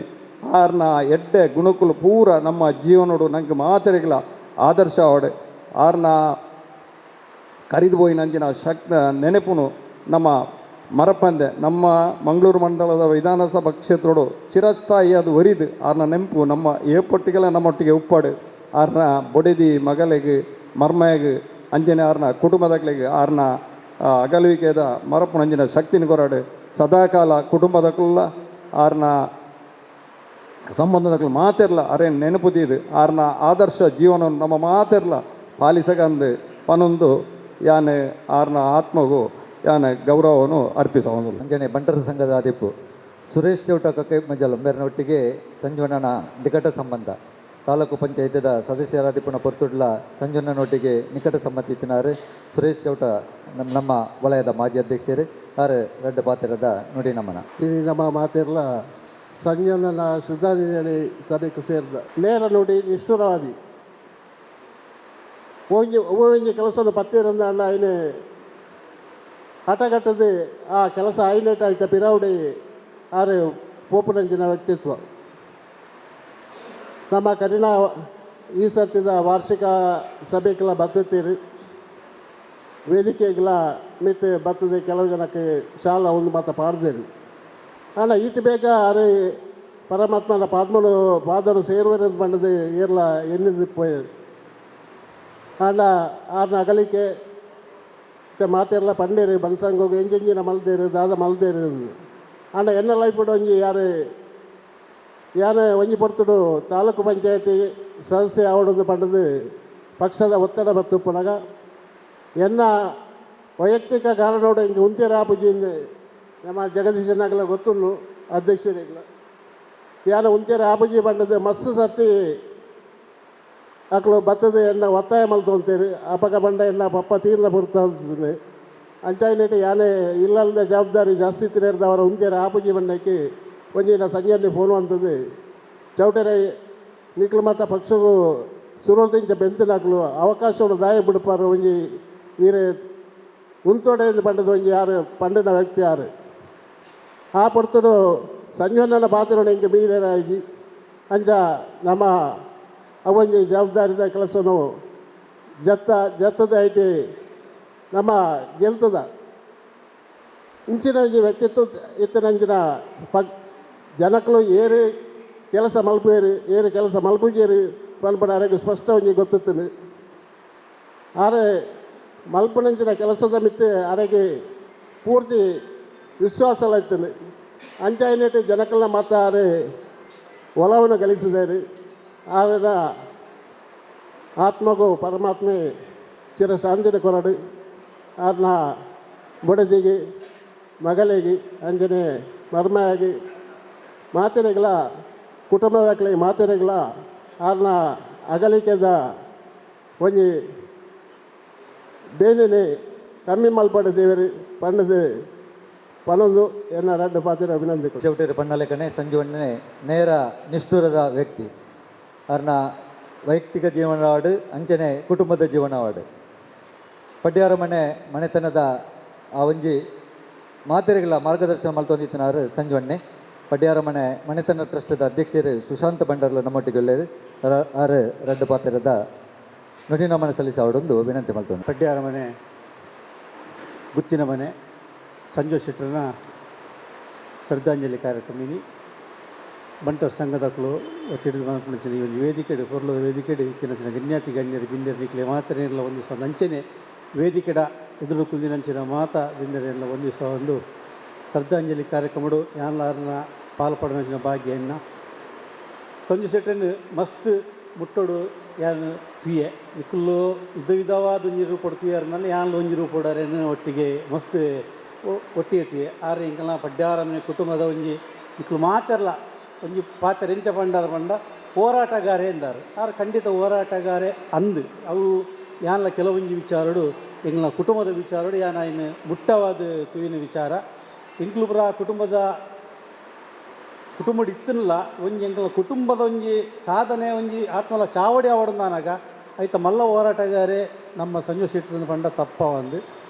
ಆರ್ನ ಎಡ್ಡೆ ಗುಣಕುಲು ಪೂರ ನಮ್ಮ ಜೀವನೋಡು ನಂಗೆ ಮಾತೆರೆಗಳ ಆದರ್ಶ ಅವಡೆ. ಆರ್ನ ಕರಿದು ಪೋಯಿನಂಚಿನ ಶಕ್ತ ನೆನಪುನು ನಮ್ಮ ಮರಪಂದೆ ನಮ್ಮ ಮಂಗಳೂರು ಮಂಡಲದ ವಿಧಾನಸಭಾ ಕ್ಷೇತ್ರೋಡು ಚಿರಸ್ಥಾಯಿ ಅದು ಒರಿದು ಆರ್ನ ನೆಂಪು ನಮ್ಮ ಏಪೊಟ್ಟಿಗೆಲ್ಲ ನಮ್ಮೊಟ್ಟಿಗೆ ಉಪ್ಪಾಡು. ಆರ್ನ ಬೊಡೆದಿ ಮಗಲಿಗೆ ಮರ್ಮಯಗ್ ಅಂಜನೆ ಆರ್ನ ಕುಟುಂಬದಕ್ಲೆಗ್ ಆರ್ನ ಅಗಲುವಿಕೆದ ಮರಪುನಂಜಿನ ಶಕ್ತಿನ ಕೊರಾಡು ಸದಾಕಾಲ ಕುಟುಂಬದಕ್ಕಲ್ಲ ಆರ್ನ ಸಂಬಂಧದಕ್ಕಲು ಮಾತೆರ್ಲ ಅರೆ ನೆನಪು ತೀದು ಆರ್ನ ಆದರ್ಶ ಜೀವನ ನಮ್ಮ ಮಾತೆರ್ಲ ಪಾಲಿಸಗಂದು ಪನೊಂದು ಯಾನೆ ಆರ್ನ ಆತ್ಮಗೂ ಯಾನೆ ಗೌರವವನ್ನು ಅರ್ಪಿಸಬಹುದು. ಅಂಜನೆ ಬಂಟರ ಸಂಘದ ಅದಿಪ್ಪು ಸುರೇಶ್ ಚೌಟ ಕಕ್ಕೆ ಮಜಲ್ ಮೇರ್ನೊಟ್ಟಿಗೆ ಸಂಜೀವಣ್ಣನ ನಿಕಟ ಸಂಬಂಧ. ತಾಲೂಕು ಪಂಚಾಯತ್ದ ಸದಸ್ಯರಾದಿಪ್ಪುನ ಪೊರ್ತುಡ್ಲ ಸಂಜೀವಣ್ಣನೊಟ್ಟಿಗೆ ನಿಕಟ ಸಂಬಂಧ ಇತ್ತಿನಾರು ಸುರೇಶ್ ಚೌಟ ನಮ್ಮ ವಲಯದ ಮಾಜಿ ಅಧ್ಯಕ್ಷರು ಆರು ರಡ್ಡ ಪಾತ್ರದ ನುಡಿ ನಮನ. ಇದು ನಮ್ಮ ಮಾತಿರಲ ಸಂಜೀವಣ್ಣನ ಶ್ರದ್ಧಾಂಜಲಿ ಸಭೆಗೆ ಸೇರಿದ ನೇರ ನುಡಿ ನಿಷ್ಠುರವಾದಿ ಒಂಜಿ ಒಂಜಿ ಕೆಲಸನ ಪತ್ತಿರಂದ ಅಣ್ಣ ಐನೆ ಹಠಗಟ್ಟದೆ ಆ ಕೆಲಸ ಹೈಲೈಟ್ ಆಯ್ತ ಪಿರಾವಡಿ ಆರು ಪೋಪುನಂಜಿನ ವ್ಯಕ್ತಿತ್ವ. ನಮ್ಮ ಕರಿನ ಈ ಸರ್ತಿದ ವಾರ್ಷಿಕ ಸಭೆಗೆಲ್ಲ ಬರ್ತೈತೀರಿ ವೇದಿಕೆಗೆಲ್ಲ ಮಿತ್ ಬರ್ತದೆ ಕೆಲವು ಜನಕ್ಕೆ ಶಾಲಾ ಒಂದು ಮಾತ ಪಾಡ್ದೇರಿ. ಆಂಡ ಈತ ಬೇಗ ಅರೆ ಪರಮಾತ್ಮನ ಪಾದ್ಮನು ಪಾದರು ಸೇರುವರೆಂದು ಪಂಡದು ಏರ್ಲ ಎನ್ನಿದು ಪೋಯ. ಆಂಡ ಆರ್ನ ಅಗಲಿಕೆ ಮಾತೆಲ್ಲ ಪಂಡೇರು ಬನ್ಸಂಗೋಗು ಎಂಜೆಂಜಿನ ಮಲ್ದೇರು ದಾದ ಮಲ್ದೇರು. ಆಂಡ ಎನ್ನ ಲೈಫುಡು ಒಂಜಿ ಯಾರು ಯಾನೆ ಒಂಜಿ ಪೊರ್ತುಡು ತಾಲೂಕು ಪಂಚಾಯತಿ ಸದಸ್ಯ ಆವಡೊಂದು ಪಂಡದು ಪಕ್ಷದ ಒತ್ತಡ ಬತ್ತುಪ್ಪುನಗ ಎನ್ನ ವೈಯಕ್ತಿಕ ಕಾರಣೋಡು ಹಿಂಗೆ ಉಂತೇರ ಆಪುಜಿಂದು ನಮ್ಮ ಜಗದೀಶನಾಗಲ ಗೊತ್ತುಂಡು ಅಧ್ಯಕ್ಷರಿಗಲ ಯಾನ ಉಂತೇರ ಆಪುಜಿ ಪಂಡದು ಮಸ್ತ್ ಸರ್ತಿ ಅಕ್ಲು ಬತ್ತದ ಎನ್ನ ಒತ್ತಾಯ ಮಲ್ತೊಂತೇರು ಅಪಗ ಬಂಡ ಎನ್ನ ಪಪ್ಪ ತೀರ್ನ ಪುರ್ತಾನೆ ಅಂಚಾಯಿನೇಟು ಯಾನೆ ಇಲ್ಲಲ್ದ ಜವಾಬ್ದಾರಿ ಜಾಸ್ತಿ ತಿರೇರ್ದವರ ಉಂತೇರ ಆಪುಜಿ ಬಂಡಕ್ಕೆ ಒಂಜಿನ ಸಂಜೆ ಫೋನ್ ಅಂತದ್ದು ಚೌಟರೆ ನಿಕ್ಲು ಮಾತ ಪಕ್ಷಗೂ ಸುರೋದಿಂಚ ಬೆಂತಿನಾಕ್ಲು ಅವಕಾಶವನ್ನು ದಾಯ ಬಿಡುಪಾರು ಒಂಜಿ ಈರೆ ಉಂತೋಡೆ ಪಂಡದ ಒಂಜಿ ಯಾರು ಪಂಡಿನ ವ್ಯಕ್ತಿ ಯಾರು ಆ ಪೊರ್ತುಡು ಸಂಜೀವಣ್ಣನ ಪಾತ್ರನು ಹಿಂಗೆ ಮೀರೇರಾಗಿ ಅಂಚ ನಮ್ಮ ಅವೊಂಜಿ ಜವಾಬ್ದಾರಿದ ಕೆಲಸನು ಜತ್ತ ಜತ್ತದ ಐತಿ ನಮ್ಮ ಗೆಲ್ತದ ಇಂಚಿನ ಒಂಜಿ ವ್ಯಕ್ತಿತ್ವ ಇತ್ತಿನಂಚಿನ ಪಕ್ ಜನಕ್ಕಲು ಏರು ಕೆಲಸ ಮಲ್ಪೇರು ಏರು ಕೆಲಸ ಮಲ್ಪುಜೇರು ಪನ್ಪಣ ಅರೆಗೆ ಸ್ಪಷ್ಟ ಒಂಜಿ ಗೊತ್ತಿತ್ತು. ಆರೆ ಮಲ್ಪನಂಚಿನ ಕೆಲಸದ ಮಿತ್ತೆ ಅರೆಗೆ ಪೂರ್ತಿ ವಿಶ್ವಾಸ ಇತ್ತು. ಅಂಚಾಯಿನೇಟು ಜನಕ್ಕಲ್ನ ಮಾತ ಆರೆ ಒಲವನ್ನು ಗಳಿಸಿದ್ದಾರೆ. ಆದ ಆತ್ಮಗೂ ಪರಮಾತ್ಮೆ ಚಿರಶಾಂತಿನ ಕೊರಡು ಆರ್ನ ಬುಡದಿಗೆ ಮಗಳಿಗೆ ಅಂಜನೆ ಮರ್ಮಯಾಗಿ ಮಾತೆರೆಗಳ ಕುಟುಂಬದಾಕಲಿ ಮಾತೆರೆಗಳ ಆರ್ನ ಅಗಲಿಕೆದ ಒಂಜಿ ಬೇನೆನೆ ಕಮ್ಮಿ ಮಲ್ಪಡು ದೇವರು ಪಂಡದು ಪನೊಂದು ಎನ್ನ ರಡ್ಡು ಪಾತ್ರ ಅಭಿನಂದನೆ. ಚೌಟೇರು ಪಣ್ಣಲೆಕನೆ ಸಂಜೀವಣ್ಣನೆ ನೇರ ನಿಷ್ಠುರದ ವ್ಯಕ್ತಿ. ಅರ್ನ ವೈಯಕ್ತಿಕ ಜೀವನವಾಡು ಅಂಚನೆ ಕುಟುಂಬದ ಜೀವನವಾಡು ಪಡ್ಯಾರ ಮನೆ ಮನೆತನದ ಆ ಒಂಜಿ ಮಾತೆರೆಗಳ ಮಾರ್ಗದರ್ಶನ ಮಲ್ತೊಂದಿತ್ತಿನಾರು ಸಂಜೀವಣ್ಣೆ. ಪಡ್ಯಾರ ಮನೆ ಮನೆತನ ಟ್ರಸ್ಟದ ಅಧ್ಯಕ್ಷರು ಸುಶಾಂತ ಭಂಡಾರ್ಲ ನಮ್ಮೊಟ್ಟಿಗೆ ಒಳ್ಳೆಯರು ಆರು ರಡ್ಡು ಪಾತ್ರದ ನುಡಿ ನಮನ ಸಲ್ಲಿಸಾವಡೊಂದು ವಿನಂತಿ ಮಲ್ತೊಂದು. ಪಡ್ಯಾರ ಮನೆ ಗುತ್ತಿನ ಮನೆ ಸಂಜು ಶೆಟ್ಟರ್ನ ಶ್ರದ್ಧಾಂಜಲಿ ಕಾರ್ಯಕ್ರಮ ಬಂಟರ ಸಂಘದಕ್ಕಲು ತಿಳಿದು ಬಂದ ಈ ಒಂದು ವೇದಿಕೆಡು ಪೊರ್ಲದ ವೇದಿಕೆಡು ಇತ್ತಿನ ಗಣ್ಯಾತಿ ಗಣ್ಯರು ಬಿಂದೆರ್ ನಿಕ್ಲೆ ಮಾತನೇರ್ಲ ಒಂದು ದಿವಸ ಅಂಚನೆ ವೇದಿಕೆಡ ಎದುರು ಕುಂದಿನಂಚಿನ ಮಾತ ಬಿಂದರೆಲ್ಲ ಒಂದು ದಿವಸ ಒಂದು ಶ್ರದ್ಧಾಂಜಲಿ ಕಾರ್ಯಕ್ರಮಡು ಯಾನ್ಲಾರ್ನ ಪಾಲ್ಪಡನಂಚಿನ ಭಾಗ್ಯನ್ನ ಸಂಜು ಶೆಟ್ಟನ್ ಮಸ್ತ್ ಮುಟ್ಟೋಡು ಯಾನ್ ತುಯೆ ನಿಕ್ಕುಲ್ಲು ವಿಧ ವಿಧವಾದ ಒಂಜಿ ರೂಪಡು ತುಯರ್ನಲ್ಲಿ ಯಾನ್ಲ ಒಂಜಿ ರೂಪಡರೇನು ಒಟ್ಟಿಗೆ ಮಸ್ತ್ ಒಟ್ಟಿಗೆ ತುಯೆ ಆರೆ ಇಂಕಲ್ನ ಪಡ್ಯಾರ ಮನೆ ಕುಟುಂಬದ ಒಂಜಿ ಇಕ್ಲು ಮಾತೆರ್ಲ ಒಂಜಿ ಪಾತ್ರ ಎಂಚ ಪಂಡಾರ ಪಂಡ ಹೋರಾಟಗಾರೆ ಎಂದಾರು ಆರು ಖಂಡಿತ ಹೋರಾಟಗಾರೆ ಅಂದು ಅವು ಯಾನ್ಲ ಕೆಲವೊಂಜಿ ವಿಚಾರಡು ಎಂಗ್ಲ ಕುಟುಂಬದ ವಿಚಾರಡು ಯಾನ ಇನ್ನು ಮುಟ್ಟವಾದ ತುವಿನ ವಿಚಾರ ಎಂಕ್ಲು ಪುರ ಕುಟುಂಬದ ಕುಟುಂಬ ಇತ್ತನಲ್ಲ ಒಂಜಿ ಎಂಕಲ ಕುಟುಂಬದ ಒಂಜಿ ಸಾಧನೆ ಒಂಜಿ ಆತ್ಮಲ ಚಾವಡಿ ಆವಡಂದಾನಾಗ ಐತ ಮಲ್ಲ ಹೋರಾಟಗಾರೆ ನಮ್ಮ ಸಂಜು ಶೆಟ್ಟರ್ ಪಂಡ ತಪ್ಪ ಒಂದು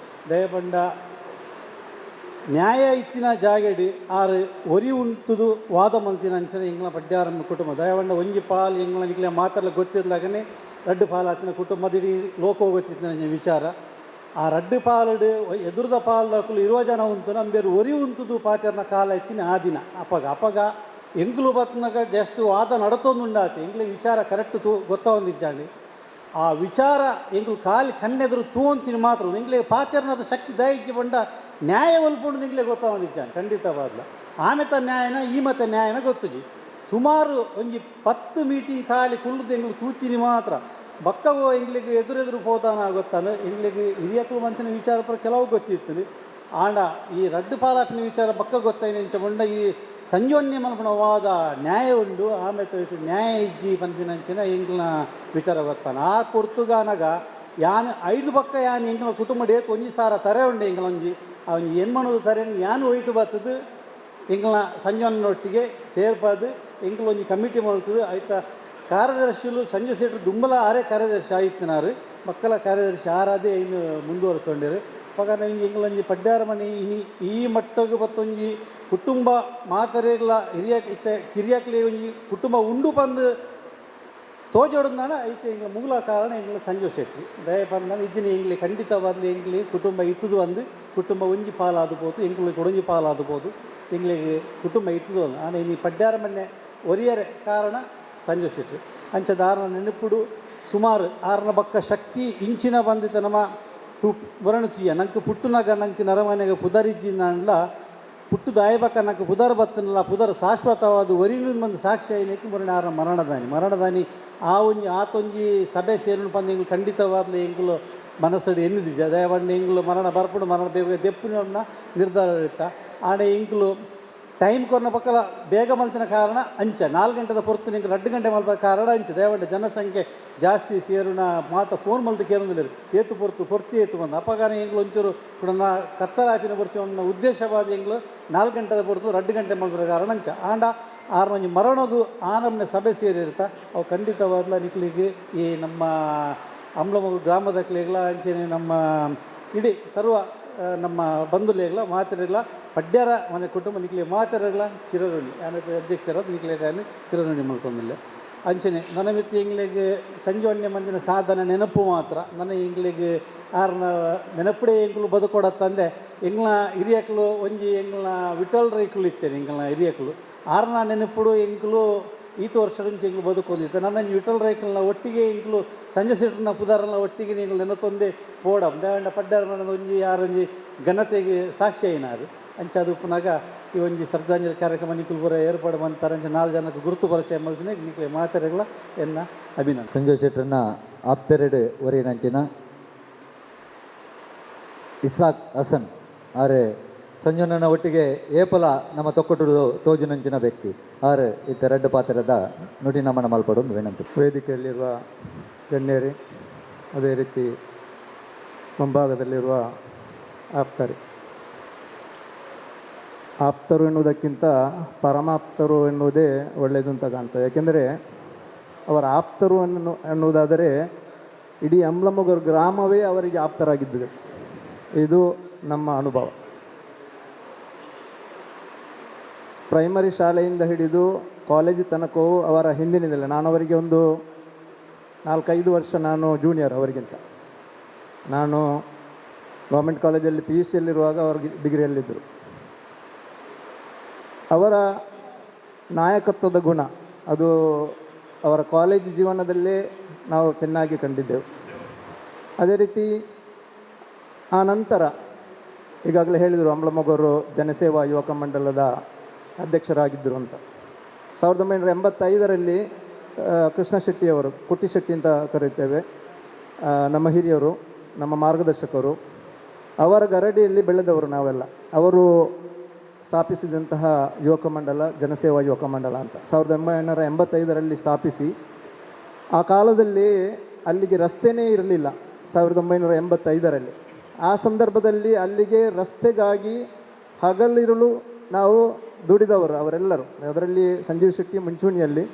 ದಯಪಂಡ ನ್ಯಾಯ ಇತ್ತಿನ ಜಾಗೆಡಿ ಆರು ಒರಿ ಉಂಟುದು ವಾದ ಮಂತಿನ ಅಂಚನೆ ಎಂಗ್ಲ ಪಡ್ಯಾರಮ್ಮ ಕುಟುಂಬ ದಯವಂಡ ಒಂಜಿ ಪಾಲ್ ಎಂಗ್ಲ ನಿಕ್ಲೆ ಮಾತೆಲ್ಲ ಗೊತ್ತಿರ್ಲಾಗನೆ ರಡ್ಡು ಪಾಲ್ ಆತಿನ ಕುಟುಂಬದಿಡಿ ಲೋಕ ಗೊತ್ತಿತ್ತಿನ ವಿಚಾರ ಆ ರಡ್ಡು ಪಾಲಡು ಎದುರದ ಪಾಲ್ದಕ್ಕಲು ಇರುವ ಜನ ಉಂಟು ನಂಬೇರು ಒರಿ ಉಂಟುದು ಪಾತೆರ್ನ ಕಾಲ ಇತ್ತಿನ ಆ ದಿನ ಅಪಗ ಅಪಗ ಎಂಗ್ಲು ಬತ್ನಾಗ ಜಸ್ಟ್ ವಾದ ನಡತೊಂದುಂಡಾತಿ ಎಂಗ್ಲ ವಿಚಾರ ಕರೆಕ್ಟ್ ತೂ ಗೊತ್ತೊಂದಿಜ್ಜಾಂಡಿ ಆ ವಿಚಾರ ಎಂಗ್ಲು ಖಾಲಿ ಕಣ್ಣೆದುರು ತೂವಂತಿನ ಮಾತ್ರ ಎಂಗ್ಲೆ ಪಾತೆರ್ನದ ಶಕ್ತಿ ದಯಿಚ್ಚಿ ಬಂಡ ನ್ಯಾಯ ಒಲ್ಪುಂಡು ಎಂಗ್ಲೆ ಗೊತ್ತೊಂದಿಜ್ಜಾಂಡಿ ಖಂಡಿತವಾದ್ಲ ಆಮೆತ ನ್ಯಾಯನ ಈ ಮತ ನ್ಯಾಯನ ಗೊತ್ತುಜಿ ಸುಮಾರು ಒಂಜಿ 10 ಮೀಟಿಂಗ್ ಖಾಲಿ ಕುಳ್ಳುದು ಎಂಗ್ಲು ತೂತಿನಿ ಮಾತ್ರ ಬಕ್ಕವೋ ಎಂಗ್ಲಿಗೆ ಎದುರೆದುರು ಪೋತಾನ ಗೊತ್ತಾನು ಎಂಗ್ಲಿಗೆ ಹಿರಿಯಕ್ಕಲು ಮಂತಿನ ವಿಚಾರ ಪೂರ ಕೆಲವು ಗೊತ್ತಿತ್ತು ಆಂಡ ಈ ರಡ್ಡು ಪಾಲಾಪಿನ ವಿಚಾರ ಬಕ್ಕ ಗೊತ್ತೈನೆ ಇಂಚ ಬಂಡ ಈ ಸಂಜೋನ್ಯ ಮನ್ಪುನ ವಾದ ನ್ಯಾಯ ಉಂಡು ಆಮೇಲೆ ನ್ಯಾಯ ಇಜ್ಜಿ ಪನ್ಪಿನಂಚಿನ ಎಂಗ್ಲನ ವಿಚಾರ ಗೊತ್ತಾನ ಆ ಪೊರ್ತುಗಾನಗ ಯಾನ್ 5 ಬಕ್ಕ ಯಾನ್ ಎಂಗ್ಲ ಕುಟುಂಬ ಡೇತ್ ಒಂಜಿ ಸಾರ ತರೆ ಉಂಡು ಎಂಗ್ಲ ಒಂಜಿ ಅವನ್ ಎನ್ಮಣದು ತರೆನ್ ಯಾನ್ ಒಯ್ತು ಬತ್ತದು ಎಂಗ್ಲ ಸಂಜೋನ್ನೊಟ್ಟಿಗೆ ಸೇರ್ಪಾದು ಎಂಗ್ಲ ಒಂಜಿ ಕಮಿಟಿ ಮಾಡ್ತದೆ ಆಯ್ತಾ ಕಾರ್ಯದರ್ಶಿಲು ಸಂಜು ಶೆಟ್ಟರು ದುಂಬಲ ಆರೇ ಕಾರ್ಯದರ್ಶಿ ಆಯಿತ್ತಿನಾರು ಮಕ್ಕಳ ಕಾರ್ಯದರ್ಶಿ ಆರಾದೇ ಇನ್ನು ಮುಂದುವರಿಸ್ಕೊಂಡಿರು ಪಗ ನಂಗೆ ಎಂಗ್ಲೊಂಜಿ ಪಡ್ಯಾರ ಮನೆ ಇನಿ ಈ ಮಟ್ಟಗೆ ಬತ್ತೊಂಜಿ ಕುಟುಂಬ ಮಾತರೆಗ್ಲ ಹಿರಿಯ ಇತ್ತೆ ಕಿರಿಯಕ್ಲೆ ಒಂಜಿ ಕುಟುಂಬ ಉಂಡು ಪಂದು ತೋಜೋಡಂದಾನ ಐತೆ ಎಂಗ್ಲ ಮೂಲ ಕಾರಣ ಎಂಗ್ಲ ಸಂಜು ಶೆಟ್ಟಿ ದಯಪಂದಾನ ಇಜ್ಜಿನ ಎಂಗ್ಲಿ ಖಂಡಿತವಾದ್ಲಿ ಎಂಗ್ಲಿ ಕುಟುಂಬ ಇತ್ತದು ಅಂದು ಕುಟುಂಬ ಒಂಜಿ ಪಾಲಾದು ಪೋತು ಎಂಗ್ಲಿ ಕೊಡೊಂಜಿ ಪಾಲಾದು ಪೋತು ಎಂಗ್ಲಿಗೆ ಕುಟುಂಬ ಇತ್ತದು ಅಂದು ಆನೆ ಇನಿ ಪಡ್ಯಾರ ಮನೆ ಒರಿಯರೆ ಕಾರಣ ಸಂಜು ಶೆಟ್ಟಿ ಅಂಚದ ಆರನ ನೆನಪುಡು ಸುಮಾರು ಆರನ ಬಕ್ಕ ಶಕ್ತಿ ಇಂಚಿನ ಬಂದಿತ್ತ ನಮ್ಮ ತೂ ಬರಣುಚಿಯ ನಂಗೆ ಪುಟ್ಟುನಾಗ ನಂಗೆ ನರಮನೆಗೆ ಪುದರಿಜ್ಜಿನಂಡ್ಲ ಪುಟ್ಟು ದಾಯಬಕ್ಕ ನಂಗೆ ಪುದರ್ ಬತ್ತನಲ್ಲ ಪುದರ್ ಶಾಶ್ವತವಾದ ಒರಿನು ಬಂದು ಸಾಕ್ಷಿ ಐನಕ್ಕೆ ಮುರಣೆ ಆರನ ಮರಣದಾನಿ ಮರಣದಾನಿ ಆ ಒಂಜಿ ಆತೊಂಜಿ ಸಭೆ ಸೇರುನು ಪಂದು ಎಂಗ್ಲು ಖಂಡಿತವಾದ್ಲ ಎಂಗ್ಲು ಮನಸ್ಸಡು ಎನ್ನಿದಿಜ ದಯವಂಡ ಎಂಗ್ಲು ಮರಣ ಬರ್ಪುಡು ಮರಣ ಬೇಗ ದೆಪ್ಪುನ ನಿರ್ಧಾರ ಇತ್ತ ಆಣೆ ಎಂಕ್ಲು ಟೈಮ್ ಕೊರ್ನ ಪಕ್ಕಲ ಬೇಗ ಮಲ್ತಿನ ಕಾರಣ ಅಂಚ 4 ಗಂಟೆದ ಪೊರ್ತು ನಿಂಗೆ 2 ಗಂಟೆ ಮಲ್ಪ ಕಾರಣ ಅಂಚ ದಯವಂಡ ಜನಸಂಖ್ಯೆ ಜಾಸ್ತಿ ಸೇರುನ ಮಾತ ಫೋನ್ ಮಲ್ತು ಕೇರುಂದಿಲ್ಲ ಏತು ಪೊರ್ತು ಪೊರ್ತಿ ಏತು ಬಂದು ಅಪ್ಪಗಾನ ಎಂಗ್ಲು ಒಂಚೂರು ಕೂಡ ನಾ ಕತ್ತಲಾಪಿನ ಪೊರ್ತಿ ಒಂದು ಉದ್ದೇಶವಾದ ಎಂಗ್ಲು 4 ಗಂಟೆದ ಪೊರ್ತು 2 ಗಂಟೆ ಮಲ್ಪರ ಕಾರಣ ಅಂಚ ಆಂಡ ಆರನೊಂಜಿ ಮರಣದು ಆನಮ್ನೆ ಸಭೆ ಸೇರಿರ್ತ ಅವು ಖಂಡಿತವಾದ್ಲ ನಿಕ್ಲಿಗೆ ಈ ನಮ್ಮ ಅಂಬ್ಲಮಗು ಗ್ರಾಮದ ಕ್ಲೇಗ್ಲ ಅಂಚೆನೆ ನಮ್ಮ ಇಡೀ ಸರ್ವ ನಮ್ಮ ಬಂಧುಲೇಗ್ಲ ಮಾತೆರೆಗ್ಲ ಪಡ್ಯಾರ ಮನೆ ಕುಟುಂಬ ನಿಕ್ಲೆ ಮಾತೆರೆಗ್ಲ ಚಿರಋಣಿ ಯಾನ ಅಧ್ಯಕ್ಷರ ನಿಕ್ಲೆ ಚಿರಋಣಿ ಮಲ್ತೊಂದಿಲ್ಲ ಅಂಚನೆ ನನ್ನ ಮಿತ್ತಿ ಎಂಗ್ಲಿಗೆ ಸಂಜೋನ್ಯ ಮಂದಿನ ಸಾಧನ ನೆನಪು ಮಾತ್ರ ನನ್ನ ಎಂಗ್ಲಿಗೆ ಆರ್ನ ನೆನಪುಡೆ ಎಂಗ್ಲು ಬದುಕೊಡತ್ತಂದೆ ಎಂಗ್ಲ ಹಿರಿಯಕ್ಲು ಒಂಜಿ ಎಂಗ್ಲ ವಿಠಲ್ ರೈಕ್ಲು ಇತ್ತೇನೆ ಎಂಗ್ಲ ಹಿರಿಯಕ್ಲು ಆರ್ನ ನೆನಪುಡು ಎಂಕ್ಲು ಈತ ವರ್ಷದಿಂದ ಎಂಗ್ಲು ಬದುಕೊಂದಿತ್ತು ನನ್ನ ವಿಠಲ್ ರೈಕಲ್ನ ಒಟ್ಟಿಗೆ ಎಂಕ್ಲು ಸಂಜೆ ಶೆಟ್ಟರ್ನ ಪುದಾರನ ಒಟ್ಟಿಗೆ ಎಂಗ್ಲು ನೆನತೊಂದೇ ಪೋಡಂ ದೇವಂಡ ಪಡ್ಯಾರ ಒಂಜಿ ಆರೊಂಜಿ ಘನತೆಗೆ ಸಾಕ್ಷಿ అయినారు ಅಂಚ ಅದು ಉಪ್ಪುನಾಗ ಈ ಒಂಜಿ ಶ್ರದ್ಧಾಂಜಲಿ ಕಾರ್ಯಕ್ರಮ ನಿಖಿಲ್ ಪೂರ ಏರ್ಪಾಡು ಮಂತಾರೆ ಅಂಚ 4 ಜನಕ್ಕೆ ಗುರುತು ಪರಿಚಯ ಮಲ್ತಿನ ನಿಕ್ಲೆ ಮಾತೆರೆಗ್ಲ ಎನ್ನ ಅಭಿನಂದನೆ. ಸಂಜಯ್ ಶೆಟ್ಟರ್ನ ಆಪ್ತೆರಡು ಒರಿನಂಚಿನ ಇಸಾಕ್ ಹಸನ್ ಆರೆ ಸಂಜುನನ ಒಟ್ಟಿಗೆ ಏಪಲ ನಮ್ಮ ತೊಕ್ಕಟು ತೋಜುನಂಚಿನ ವ್ಯಕ್ತಿ ಆರು ಇತ್ತ ರಡ್ಡು ಪಾತ್ರದ ನುಡಿ ನಮನ ಮಲ್ಪಡೊಂದು ವಿನಂತಿ. ವೇದಿಕೆಯಲ್ಲಿರುವ ಗಣ್ಯರೇ, ಅದೇ ರೀತಿ ಮುಂಭಾಗದಲ್ಲಿರುವ ಆಪ್ತರೇ, ಆಪ್ತರು ಎನ್ನುವುದಕ್ಕಿಂತ ಪರಮಾಪ್ತರು ಎನ್ನುವುದೇ ಒಳ್ಳೆಯದು ಅಂತ ಕಾಣ್ತದೆ. ಯಾಕೆಂದರೆ ಅವರ ಆಪ್ತರು ಅನ್ನುವುದಾದರೆ ಇಡೀ ಅಂಬ್ಲಮೊಗರು ಗ್ರಾಮವೇ ಅವರಿಗೆ ಆಪ್ತರಾಗಿದ್ದರು. ಇದು ನಮ್ಮ ಅನುಭವ. ಪ್ರೈಮರಿ ಶಾಲೆಯಿಂದ ಹಿಡಿದು ಕಾಲೇಜು ತನಕವೂ ಅವರ ಹಿಂದಿನಿಂದಲೇ, ನಾನು ಅವರಿಗೆ ಒಂದು 4-5 ವರ್ಷ ನಾನು ಜೂನಿಯರ್ ಅವರಿಗಿಂತ. ನಾನು ಗೌರ್ಮೆಂಟ್ ಕಾಲೇಜಲ್ಲಿ ಪಿ ಯು ಸಿಯಲ್ಲಿರುವಾಗ ಅವರು ಡಿಗ್ರಿಯಲ್ಲಿದ್ದರು. ಅವರ ನಾಯಕತ್ವದ ಗುಣ ಅದು ಅವರ ಕಾಲೇಜು ಜೀವನದಲ್ಲೇ ನಾವು ಚೆನ್ನಾಗಿ ಕಂಡಿದ್ದೆವು. ಅದೇ ರೀತಿ ಆ ನಂತರ ಈಗಾಗಲೇ ಹೇಳಿದರು ಅಂಬ್ಲಮೊಗರು ಜನಸೇವಾ ಯುವಕ ಮಂಡಲದ ಅಧ್ಯಕ್ಷರಾಗಿದ್ದರು ಅಂತ. 1985ರಲ್ಲಿ ಕೃಷ್ಣ ಶೆಟ್ಟಿಯವರು, ಕುಟ್ಟಿ ಶೆಟ್ಟಿ ಅಂತ ಕರೆಯುತ್ತೇವೆ, ನಮ್ಮ ಹಿರಿಯರು, ನಮ್ಮ ಮಾರ್ಗದರ್ಶಕರು, ಅವರ ಗರಡಿಯಲ್ಲಿ ಬೆಳೆದವರು ನಾವೆಲ್ಲ. ಅವರು ಸ್ಥಾಪಿಸಿದಂತಹ ಯುವಕ ಮಂಡಲ ಜನಸೇವಾ ಯುವಕ ಮಂಡಲ ಅಂತ 1985ರಲ್ಲಿ ಸ್ಥಾಪಿಸಿ, ಆ ಕಾಲದಲ್ಲಿ ಅಲ್ಲಿಗೆ ರಸ್ತೆಯೇ ಇರಲಿಲ್ಲ. 1985ರಲ್ಲಿ ಆ ಸಂದರ್ಭದಲ್ಲಿ ಅಲ್ಲಿಗೆ ರಸ್ತೆಗಾಗಿ ಹಗಲಿರುಳು ನಾವು ದುಡಿದವರು ಅವರೆಲ್ಲರೂ. ಅದರಲ್ಲಿ ಸಂಜೀವ್ ಶೆಟ್ಟಿ ಮುಂಚೂಣಿಯಲ್ಲಿ,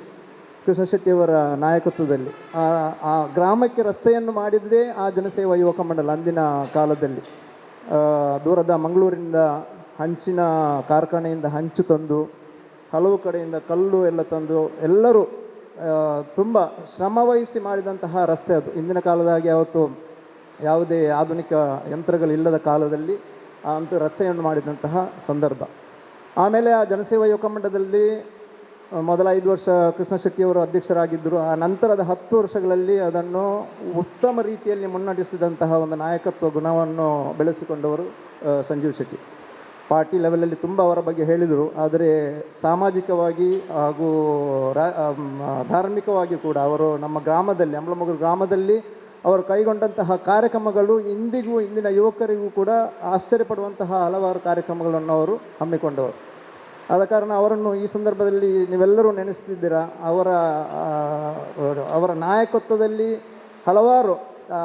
ಕೃಷ್ಣ ಶೆಟ್ಟಿಯವರ ನಾಯಕತ್ವದಲ್ಲಿ ಆ ಗ್ರಾಮಕ್ಕೆ ರಸ್ತೆಯನ್ನು ಮಾಡಿದ್ದೇ ಆ ಜನಸೇವಾ ಯುವಕ ಮಂಡಲ. ಅಂದಿನ ಕಾಲದಲ್ಲಿ ದೂರದ ಮಂಗಳೂರಿನಿಂದ ಹಂಚಿನ ಕಾರ್ಖಾನೆಯಿಂದ ಹಂಚು ತಂದು, ಹಲವು ಕಡೆಯಿಂದ ಕಲ್ಲು ಎಲ್ಲ ತಂದು, ಎಲ್ಲರೂ ತುಂಬ ಶ್ರಮವಹಿಸಿ ಮಾಡಿದಂತಹ ರಸ್ತೆ ಅದು. ಇಂದಿನ ಕಾಲದ ಹಾಗೆ ಯಾವತ್ತು ಯಾವುದೇ ಆಧುನಿಕ ಯಂತ್ರಗಳಿಲ್ಲದ ಕಾಲದಲ್ಲಿ ಆ ಅಂತು ರಸ್ತೆಯನ್ನು ಮಾಡಿದಂತಹ ಸಂದರ್ಭ. ಆಮೇಲೆ ಆ ಜನಸೇವಾ ಯುವಕ ಮಂಡಲದಲ್ಲಿ ಮೊದಲ 5 ವರ್ಷ ಕೃಷ್ಣ ಶೆಟ್ಟಿಯವರು ಅಧ್ಯಕ್ಷರಾಗಿದ್ದರು. ಆ ನಂತರದ 10 ವರ್ಷಗಳಲ್ಲಿ ಅದನ್ನು ಉತ್ತಮ ರೀತಿಯಲ್ಲಿ ಮುನ್ನಡೆಸಿದಂತಹ ಒಂದು ನಾಯಕತ್ವ ಗುಣವನ್ನು ಬೆಳೆಸಿಕೊಂಡವರು ಸಂಜೀವ್ ಶೆಟ್ಟಿ. ಪಾರ್ಟಿ ಲೆವೆಲಲ್ಲಿ ತುಂಬ ಅವರ ಬಗ್ಗೆ ಹೇಳಿದರು, ಆದರೆ ಸಾಮಾಜಿಕವಾಗಿ ಹಾಗೂ ಧಾರ್ಮಿಕವಾಗಿ ಕೂಡ ಅವರು ನಮ್ಮ ಗ್ರಾಮದಲ್ಲಿ, ಅಂಬ್ಲಮೊಗರು ಗ್ರಾಮದಲ್ಲಿ ಅವರು ಕೈಗೊಂಡಂತಹ ಕಾರ್ಯಕ್ರಮಗಳು ಇಂದಿಗೂ ಇಂದಿನ ಯುವಕರಿಗೂ ಕೂಡ ಆಶ್ಚರ್ಯಪಡುವಂತಹ ಹಲವಾರು ಕಾರ್ಯಕ್ರಮಗಳನ್ನು ಅವರು ಹಮ್ಮಿಕೊಂಡವರು. ಆದ ಕಾರಣ ಅವರನ್ನು ಈ ಸಂದರ್ಭದಲ್ಲಿ ನೀವೆಲ್ಲರೂ ನೆನೆಸ್ತಿದ್ದೀರಾ. ಅವರ ನಾಯಕತ್ವದಲ್ಲಿ ಹಲವಾರು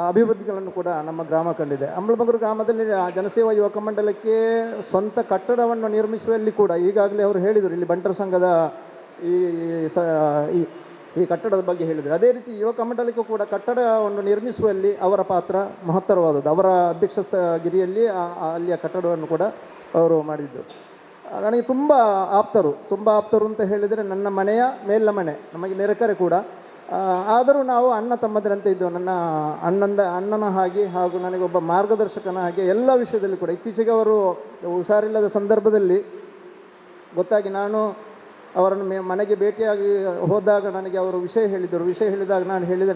ಅಭಿವೃದ್ಧಿಗಳನ್ನು ಕೂಡ ನಮ್ಮ ಗ್ರಾಮ ಕಂಡಿದೆ. ಅಂಬ್ಲಮೊಗರು ಗ್ರಾಮದಲ್ಲಿ ಜನಸೇವಾ ಯುವಕ ಮಂಡಲಕ್ಕೆ ಸ್ವಂತ ಕಟ್ಟಡವನ್ನು ನಿರ್ಮಿಸುವಲ್ಲಿ ಕೂಡ ಈಗಾಗಲೇ ಅವರು ಹೇಳಿದರು, ಇಲ್ಲಿ ಬಂಟರ ಸಂಘದ ಈ ಕಟ್ಟಡದ ಬಗ್ಗೆ ಹೇಳಿದರು. ಅದೇ ರೀತಿ ಯುವಕ ಮಂಡಲಕ್ಕೂ ಕೂಡ ಕಟ್ಟಡವನ್ನು ನಿರ್ಮಿಸುವಲ್ಲಿ ಅವರ ಪಾತ್ರ ಮಹತ್ತರವಾದದ್ದು. ಅವರ ಅಧ್ಯಕ್ಷಗಿರಿಯಲ್ಲಿ ಅಲ್ಲಿಯ ಕಟ್ಟಡವನ್ನು ಕೂಡ ಅವರು ಮಾಡಿದ್ದರು. ನನಗೆ ತುಂಬ ಆಪ್ತರು, ತುಂಬ ಆಪ್ತರು ಅಂತ ಹೇಳಿದರೆ ನನ್ನ ಮನೆಯ ಮೇಲಿನ ಮನೆ, ನಮಗೆ ನೆರೆಕರೆ ಕೂಡ. ಆದರೂ ನಾವು ಅಣ್ಣ ತಮ್ಮದರಂತೆ ಇದ್ದೆವು. ನನ್ನ ಅಣ್ಣನ ಹಾಗೆ ಹಾಗೂ ನನಗೊಬ್ಬ ಮಾರ್ಗದರ್ಶಕನ ಹಾಗೆ ಎಲ್ಲ ವಿಷಯದಲ್ಲಿ ಕೂಡ. ಇತ್ತೀಚೆಗೆ ಅವರು ಹುಷಾರಿಲ್ಲದ ಸಂದರ್ಭದಲ್ಲಿ ಗೊತ್ತಾಗಿ ನಾನು ಅವರನ್ನು ಮನೆಗೆ ಭೇಟಿಯಾಗಿ ಹೋದಾಗ ನನಗೆ ಅವರು ವಿಷಯ ಹೇಳಿದರು. ವಿಷಯ ಹೇಳಿದಾಗ ನಾನು ಹೇಳಿದೆ,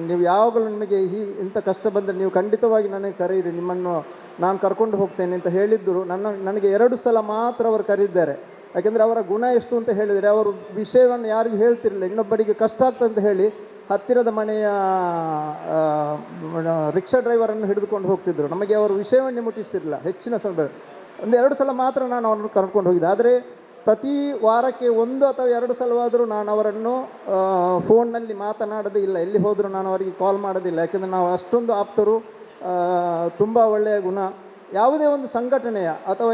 ನೀವು ಯಾವಾಗಲೂ ನಿಮಗೆ ಇಂಥ ಕಷ್ಟ ಬಂದರೆ ನೀವು ಖಂಡಿತವಾಗಿ ನನಗೆ ಕರೆಯಿರಿ, ನಿಮ್ಮನ್ನು ನಾನು ಕರ್ಕೊಂಡು ಹೋಗ್ತೇನೆ ಅಂತ ಹೇಳಿದ್ದರು. ನನಗೆ 2 ಸಲ ಮಾತ್ರ ಅವರು ಕರೆದಿದ್ದಾರೆ. ಯಾಕೆಂದರೆ ಅವರ ಗುಣ ಎಷ್ಟು ಅಂತ ಹೇಳಿದರೆ, ಅವರು ವಿಷಯವನ್ನು ಯಾರಿಗೂ ಹೇಳ್ತಿರಲಿಲ್ಲ, ಇನ್ನೊಬ್ಬರಿಗೆ ಕಷ್ಟ ಆಗ್ತದೆ ಅಂತ ಹೇಳಿ ಹತ್ತಿರದ ಮನೆಯ ರಿಕ್ಷಾ ಡ್ರೈವರನ್ನು ಹಿಡಿದುಕೊಂಡು ಹೋಗ್ತಿದ್ದರು. ನಮಗೆ ಅವರು ವಿಷಯವನ್ನು ಮುಟ್ಟಿಸ್ತಿರಲಿಲ್ಲ ಹೆಚ್ಚಿನ ಸಂದರ್ಭ. 1-2 ಸಲ ಮಾತ್ರ ನಾನು ಅವರನ್ನು ಕರ್ಕೊಂಡು ಹೋಗಿದ್ದೆ. ಆದರೆ ಪ್ರತಿ ವಾರಕ್ಕೆ 1 ಅಥವಾ 2 ಸಲವಾದರೂ ನಾನು ಅವರನ್ನು ಫೋನ್ನಲ್ಲಿ ಮಾತನಾಡೋದೇ ಇಲ್ಲ. ಎಲ್ಲಿ ಹೋದರೂ ನಾನು ಅವರಿಗೆ ಕಾಲ್ ಮಾಡೋದಿಲ್ಲ. ಯಾಕೆಂದರೆ ನಾವು ಅಷ್ಟೊಂದು ಆಪ್ತರು, ತುಂಬ ಒಳ್ಳೆಯ ಗುಣ. ಯಾವುದೇ ಒಂದು ಸಂಘಟನೆಯ ಅಥವಾ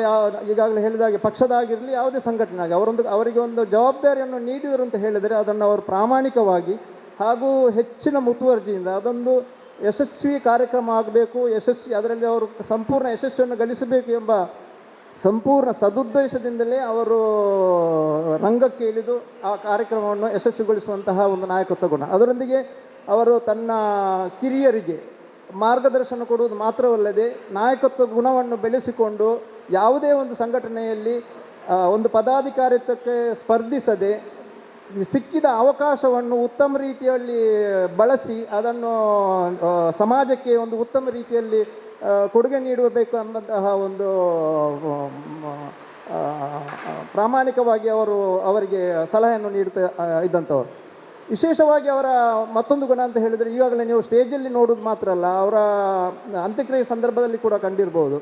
ಈಗಾಗಲೇ ಹೇಳಿದಾಗೆ ಪಕ್ಷದಾಗಿರಲಿ, ಯಾವುದೇ ಸಂಘಟನೆ ಆಗಿ ಅವರಿಗೆ ಒಂದು ಜವಾಬ್ದಾರಿಯನ್ನು ನೀಡಿದರು ಅಂತ ಹೇಳಿದರೆ ಅದನ್ನು ಅವರು ಪ್ರಾಮಾಣಿಕವಾಗಿ ಹಾಗೂ ಹೆಚ್ಚಿನ ಮುತುವರ್ಜಿಯಿಂದ ಅದೊಂದು ಯಶಸ್ವಿ ಕಾರ್ಯಕ್ರಮ ಆಗಬೇಕು, ಯಶಸ್ವಿ ಅದರಲ್ಲಿ ಅವರು ಸಂಪೂರ್ಣ ಯಶಸ್ಸನ್ನು ಗಳಿಸಬೇಕು ಎಂಬ ಸಂಪೂರ್ಣ ಸದುದ್ದೇಶದಿಂದಲೇ ಅವರು ರಂಗಕ್ಕೆ ಇಳಿದು ಆ ಕಾರ್ಯಕ್ರಮವನ್ನು ಯಶಸ್ವಿಗೊಳಿಸುವಂತಹ ಒಂದು ನಾಯಕತ್ವ ಗುಣ. ಅದರೊಂದಿಗೆ ಅವರು ತನ್ನ ಕಿರಿಯರಿಗೆ ಮಾರ್ಗದರ್ಶನ ಕೊಡುವುದು ಮಾತ್ರವಲ್ಲದೆ ನಾಯಕತ್ವ ಗುಣವನ್ನು ಬೆಳೆಸಿಕೊಂಡು ಯಾವುದೇ ಒಂದು ಸಂಘಟನೆಯಲ್ಲಿ ಒಂದು ಪದಾಧಿಕಾರಿತ್ವಕ್ಕೆ ಸ್ಪರ್ಧಿಸದೆ ಸಿಕ್ಕಿದ ಅವಕಾಶವನ್ನು ಉತ್ತಮ ರೀತಿಯಲ್ಲಿ ಬಳಸಿ ಅದನ್ನು ಸಮಾಜಕ್ಕೆ ಒಂದು ಉತ್ತಮ ರೀತಿಯಲ್ಲಿ ಕೊಡುಗೆ ನೀಡಬೇಕು ಎಂಬಂತಹ ಒಂದು ಪ್ರಾಮಾಣಿಕವಾಗಿ ಅವರು ಅವರಿಗೆ ಸಲಹೆಯನ್ನು ನೀಡುತ್ತಾ ಇದ್ದಂಥವರು. ವಿಶೇಷವಾಗಿ ಅವರ ಮತ್ತೊಂದು ಗುಣ ಅಂತ ಹೇಳಿದರೆ, ಈಗಾಗಲೇ ನೀವು ಸ್ಟೇಜಲ್ಲಿ ನೋಡೋದು ಮಾತ್ರ ಅಲ್ಲ, ಅವರ ಅಂತ್ಯಕ್ರಿಯೆ ಸಂದರ್ಭದಲ್ಲಿ ಕೂಡ ಕಂಡಿರ್ಬೋದು.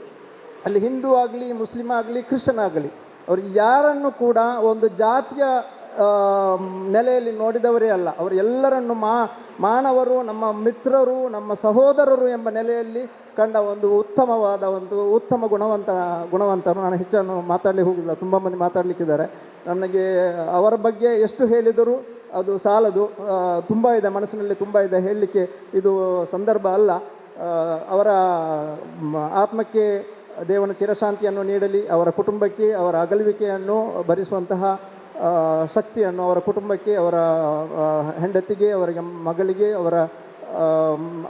ಅಲ್ಲಿ ಹಿಂದೂ ಆಗಲಿ, ಮುಸ್ಲಿಂ ಆಗಲಿ, ಕ್ರಿಶ್ಚಿಯನ್ ಆಗಲಿ, ಅವರು ಯಾರನ್ನು ಕೂಡ ಒಂದು ಜಾತಿಯ ನೆಲೆಯಲ್ಲಿ ನೋಡಿದವರೇ ಅಲ್ಲ. ಅವರು ಎಲ್ಲರನ್ನು ಮಾನವರು, ನಮ್ಮ ಮಿತ್ರರು, ನಮ್ಮ ಸಹೋದರರು ಎಂಬ ನೆಲೆಯಲ್ಲಿ ಕಂಡ ಒಂದು ಉತ್ತಮವಾದ ಒಂದು ಉತ್ತಮ ಗುಣವಂತರು. ನಾನು ಹೆಚ್ಚನ್ನು ಮಾತಾಡಲಿಕ್ಕೆ ಹೋಗಿಲ್ಲ, ತುಂಬ ಮಂದಿ ಮಾತಾಡಲಿಕ್ಕಿದ್ದಾರೆ. ನನಗೆ ಅವರ ಬಗ್ಗೆ ಎಷ್ಟು ಹೇಳಿದರೂ ಅದು ಸಾಲದು, ತುಂಬ ಇದೆ ಮನಸ್ಸಿನಲ್ಲಿ, ತುಂಬ ಇದೆ ಹೇಳಲಿಕ್ಕೆ, ಇದು ಸಂದರ್ಭ ಅಲ್ಲ. ಅವರ ಆತ್ಮಕ್ಕೆ ದೇವನ ಚಿರಶಾಂತಿಯನ್ನು ನೀಡಲಿ, ಅವರ ಕುಟುಂಬಕ್ಕೆ ಅವರ ಅಗಲುವಿಕೆಯನ್ನು ಭರಿಸುವಂತಹ ಶಕ್ತಿಯನ್ನು ಅವರ ಕುಟುಂಬಕ್ಕೆ, ಅವರ ಹೆಂಡತಿಗೆ, ಅವರಿಗೆ ಮಗಳಿಗೆ, ಅವರ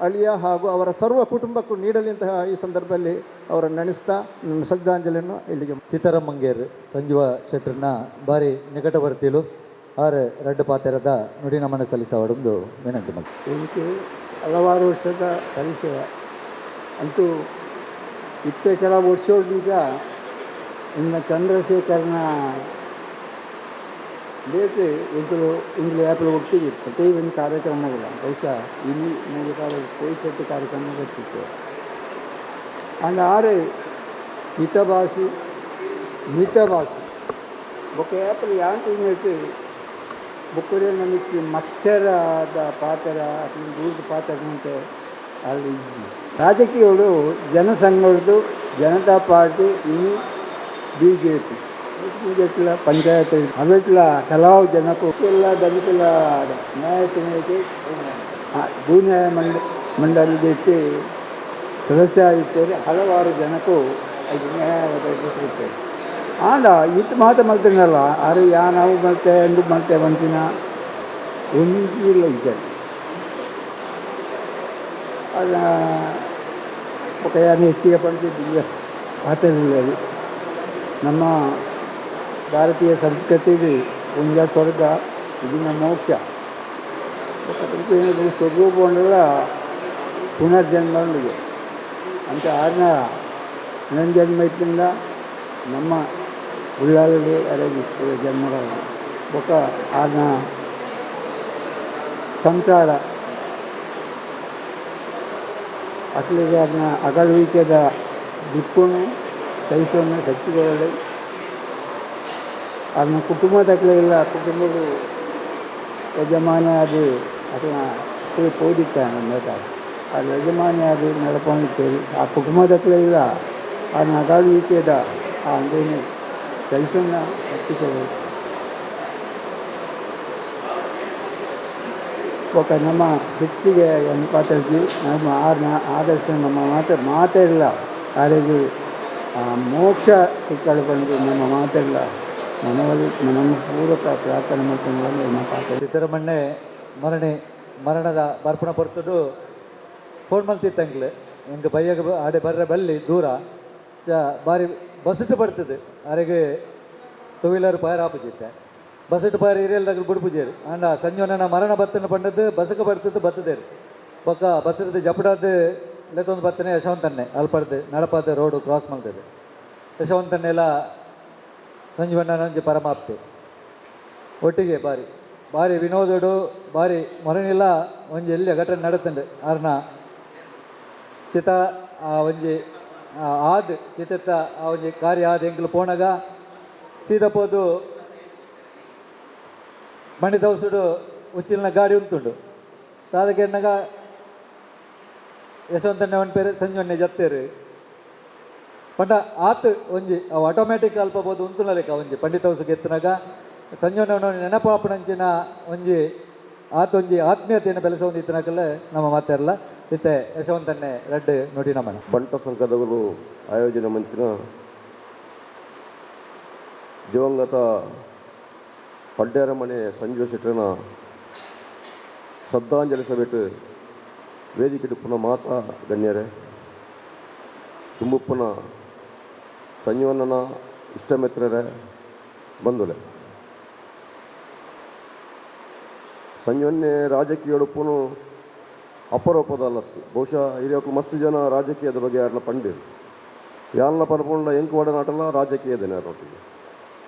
ಅಳಿಯ ಹಾಗೂ ಅವರ ಸರ್ವ ಕುಟುಂಬಕ್ಕೂ ನೀಡಲಿ ಅಂತಹ ಈ ಸಂದರ್ಭದಲ್ಲಿ ಅವರನ್ನು ನೆನೆಸ್ತಾ ಶ್ರದ್ಧಾಂಜಲಿಯನ್ನು ಇಲ್ಲಿಗೆ. ಸೀತಾರಾಮ್ ಮಂಗೇರ್ ಸಂಜೀವ ಶೆಟ್ಟರ್ನ ಬಾರಿ ನಿಕಟವರ್ತಿಲು ಆರ್ ರಡ್ಡು ಪಾತೆರದ ನುಡಿ ನಮನ ಸಲ್ಲಿಸವಡೊಂದು ವಿನಂತಿ ಮಾಡಿ. എനിക്ക് ಹಲವಾರು ವರ್ಷದ ಪರಿಚಯ ಅಂತೂ ಇತ್ತ ಕೆಲವು ವರ್ಷದಿಂದ ಇನ್ನು ಚಂದ್ರಶೇಖರನ ಬೇಕು ಎಂತಲೂ ಇಂಗ್ಲಿ ಆ್ಯಪಲ್ ಒಟ್ಟಿಗೆ ಪ್ರತಿ ಒಂದು ಕಾರ್ಯಕ್ರಮಗಳ ಬಹುಶಃ ಇಲ್ಲಿ ಮೂರು ಕಾಲ ಕೋಯಿಸೆಟ್ಟು ಕಾರ್ಯಕ್ರಮ ಬರ್ತಿತ್ತು. ಅಂಡ್ ಆರು ಹಿತಭಾಷಿ ಮಿತಭಾಷೆ ಬೊಕ್ಕ ಏಪಲ್ ಯಾಂಟಿನೆಟ್ ಬೊಕ್ಕರೆ ನಮಿಕ್ ಮತ್ಸರದ ಪಾತ್ರ ದೂರದ ಪಾತ್ರ ಅಂತ ಅಲ್ಲಿ ಇಜ್ಜಿ. ರಾಜಕೀಯಗಳು ಜನಸಂಘದ್ದು ಜನತಾ ಪಾರ್ಟಿ ಇನ್ನು B J P ಬಿಜೆಪಿಲ ಪಂಚಾಯತ್ ಅವೆಟ್ಲ ಕೆಲವು ಜನಕ್ಕೂ ಎಲ್ಲ ದಲಿತಲ ನ್ಯಾಯ ಭೂ ನ್ಯಾಯ ಮಂಡಳಿಗೆ ಸದಸ್ಯ ಆಗಿರ್ತಾರೆ. ಹಲವಾರು ಜನಕ್ಕೂ ಅದು ನ್ಯಾಯ ಒದಗಿಸಿರ್ತಾರೆ. ಆಂಡ ಇತ್ತು ಮಾತು ಮಲ್ತಿನಲ್ಲ ಆರು ಯಾ ನಾವು ಮಲ್ತೆ ಎಂಡು ಮಲ್ತೆ ಬಂತಿನ ಒಂಜಿಲ್ಲ ಇದ್ದಾರೆ. ಅದು ಯಾರು ಹೆಚ್ಚಿಗೆ ಪಡೆದಿದ್ದಿಲ್ಲ ಪಾತ್ರವಿಲ್ಲ. ನಮ್ಮ ಭಾರತೀಯ ಸಂಸ್ಕೃತಿಗೆ ಒಂಜ ಸ್ವರ್ಗ ಇದನ್ನ ಮೋಕ್ಷ ಸ್ವರೂಪಗೊಂಡಲ್ಲ ಪುನರ್ಜನ್ಮ ಅಂತ ಆರ್ನ ಪುನರ್ಜನ್ಮ ಇತ್ತಿಂದ ನಮ್ಮ ಉಳ್ಳಾಗಲಿ ಅರಗಿ ಜನ್ಮಗಳ ಬೊಕ್ಕ ಆರ್ನ ಸಂಸಾರ ಅಟ್ಲಿಗೆ ಅದನ್ನ ಅಗಳುವಿಕೆದ ದಿಕ್ಕನ್ನು ಸಹಿಸೋಣ ಶಕ್ತಿಗಳಲ್ಲಿ ಅದನ್ನ ಕುಟುಂಬದಕ್ಲೆಲ್ಲ ಕುಟುಂಬದ ಯಜಮಾನ ಅದು ಅದನ್ನ ಪೋದಿತ್ತಾನೆ ಮೇಟ ಆ ಯಜಮಾನಿ ಅದು ನಡ್ಕೊಂಡಿರ್ತೇವೆ. ಆ ಕುಟುಂಬದಕ್ಲೆಲ್ಲ ಅದನ್ನ ಅಗಳುವಿಕೆದ ಆ ಅಂದೇನು ಸಹಿಸೋಣ ಶಕ್ತಿಗಳು ಬೊಕ್ಕ ನಮ್ಮ ಹೆಚ್ಚಿಗೆ ಪಾತ್ರಕ್ಕೆ ನಮ್ಮ ಆದರ್ಶ ನಮ್ಮ ಮಾತೆಲ್ಲ ಆರೋಗ್ಯ ಮೋಕ್ಷ ಸಿಕ್ಕಲು ಬಂದು ನಮ್ಮ ಮಾತೆಲ್ಲ ಮನವಲ್ಲಿ ನಮ್ಮ ಪೂರಕ ಪ್ರಾರ್ಥನೆ ಮಾಡ್ಕೊಂಡು ನಮ್ಮ ಪಾತ್ರ. ಸಿದ್ದರಾಮಣ್ಣೆ ಮರಣದ ಬರ್ಪಣ ಪೊರ್ತುಡು ಫೋನ್ ಮಲ್ತಿತ್ತಂಗ್ಲೆ ಎಂಗೆ ಬಯ್ಯಗ ಆಡೆ ಬರ್ರೆ ಬಲ್ಲಿ ದೂರ ಚ ಬಾರಿ ಬಸ್ಸಿಟ್ಟು ಬರ್ತದೆ ಆರೆಗೆ ಟೂ ವೀಲರ್ ಪಾಯರ್ ಆಪುಜಿತ್ತೆ ಬಸ್ಸಿಟ್ಟು ಪಾಯರ್ ಏರಿಯಲ್ದಾಗ ಬುಡ್ಪುಜೇರು ಆಂಡ ಸಂಜೋನ ಮರಣ ಬತ್ತನ ಪಂಡದ್ದು ಬಸ್ಗೆ ಬರ್ತದ್ದು ಬತ್ತದೇರು ಬೊಕ್ಕ ಬಸ್ಸಿಡ್ದು ಜಪಡಾದ ಲೆತ್ತೊಂದು ಬತ್ತನೆ ಯಶವಂತನ್ನೆ ಅಲ್ಪಡ್ದು ನಡಪಾದ ರೋಡು ಕ್ರಾಸ್ ಮಾಡ್ತದೆ ಯಶವಂತನ್ನೆಲ್ಲ ಸಂಜೀವಣ್ಣನೊಂಜಿ ಪರಮಾಪ್ತಿ ಒಟ್ಟಿಗೆ ಬಾರಿ ಬಾರಿ ವಿನೋದಡು ಬಾರಿ ಮೊರನಿಲ್ಲ ಒಂಜಿ ಎಲ್ಲಿ ಘಟನೆ ನಡತಂಡು ಆರ್ನ ಚಿತ ಆ ಒಂಜಿ ಆದ್ ಚಿತೆತ್ತ ಆ ಒಂಜಿ ಕಾರ್ಯ ಆದ್ ಎಂಕ್ಲು ಪೋಣಗ ಸೀದಾ ಪೋದು ಮಣಿ ದವಸುಡು ಉಚ್ಚಿಲ್ನ ಗಾಡಿ ಉಂತುಂಡು ತಾದಕ್ಕೆ ಯಶವಂತಣ್ಣ ಒನ್ ಪೇರು ಸಂಜೀವಣ್ಣೆ ಜತ್ತೇರು ಪಂಡ ಆತ್ ಒಂಜಿ ಅವು ಆಟೋಮ್ಯಾಟಿಕ್ ಅಲ್ಪ ಬೋದು ಉಂತುನಲೆಕ್ಕ ಒಂಜಿ ಪಂಡಿತ ಹೌಸ್ಗೆ ಎತ್ತನಾಗ ಸಂಜೀವಣ್ಣನ ನೆನಪಾಪಣಂಚಿನ ಒಂಜಿ ಆತ ಒಂಜಿ ಆತ್ಮೀಯತೆಯನ್ನು ಬೆಳೆಸೋ ಇತ್ತನಕಲ್ಲ ನಮ್ಮ ಮಾತಾರಲ್ಲ ಇತ್ತೆ ಯಶವಂತಣ್ಣೆ ರಡ್ಡು ನೋಡಿ ನಮ್ಮನ. ಬಂಟ ಸಂಘದವರು ಆಯೋಜನೆ ಮಂತಿನ ದಿವಂಗತ ಪಡ್ಡೇರಮನೆ ಸಂಜೀವ ಶೆಟ್ಟರನ ಶ್ರದ್ಧಾಂಜಲಿ ಸಭೆಟ್ ವೇದಿಕೆ ಪುನಃ ಮಾತಾ ಗಣ್ಯರೇ, ತುಂಬುಪ್ಪನ ಸಂಜೀವಣ್ಣನ ಇಷ್ಟಮಿತ್ರರೇ, ಬಂಧುಲೆ, ಸಂಜೀವನ್ನೇ ರಾಜಕೀಯ ಅಪರೂಪದ ಅಲ್ಲತ್ತು. ಬಹುಶಃ ಹಿರಿಯಕ್ಕೂ ಮಸ್ತ್ ಜನ ರಾಜಕೀಯದ ಬಗ್ಗೆ ಯಾರನ್ನ ಪಂಡಿರು ಯಾರನ್ನ ಪರ್ಪುಂಡ ಎಂಕು ಒಡನಾಟಲ್ಲ ರಾಜಕೀಯದ ಒಟ್ಟಿಗೆ.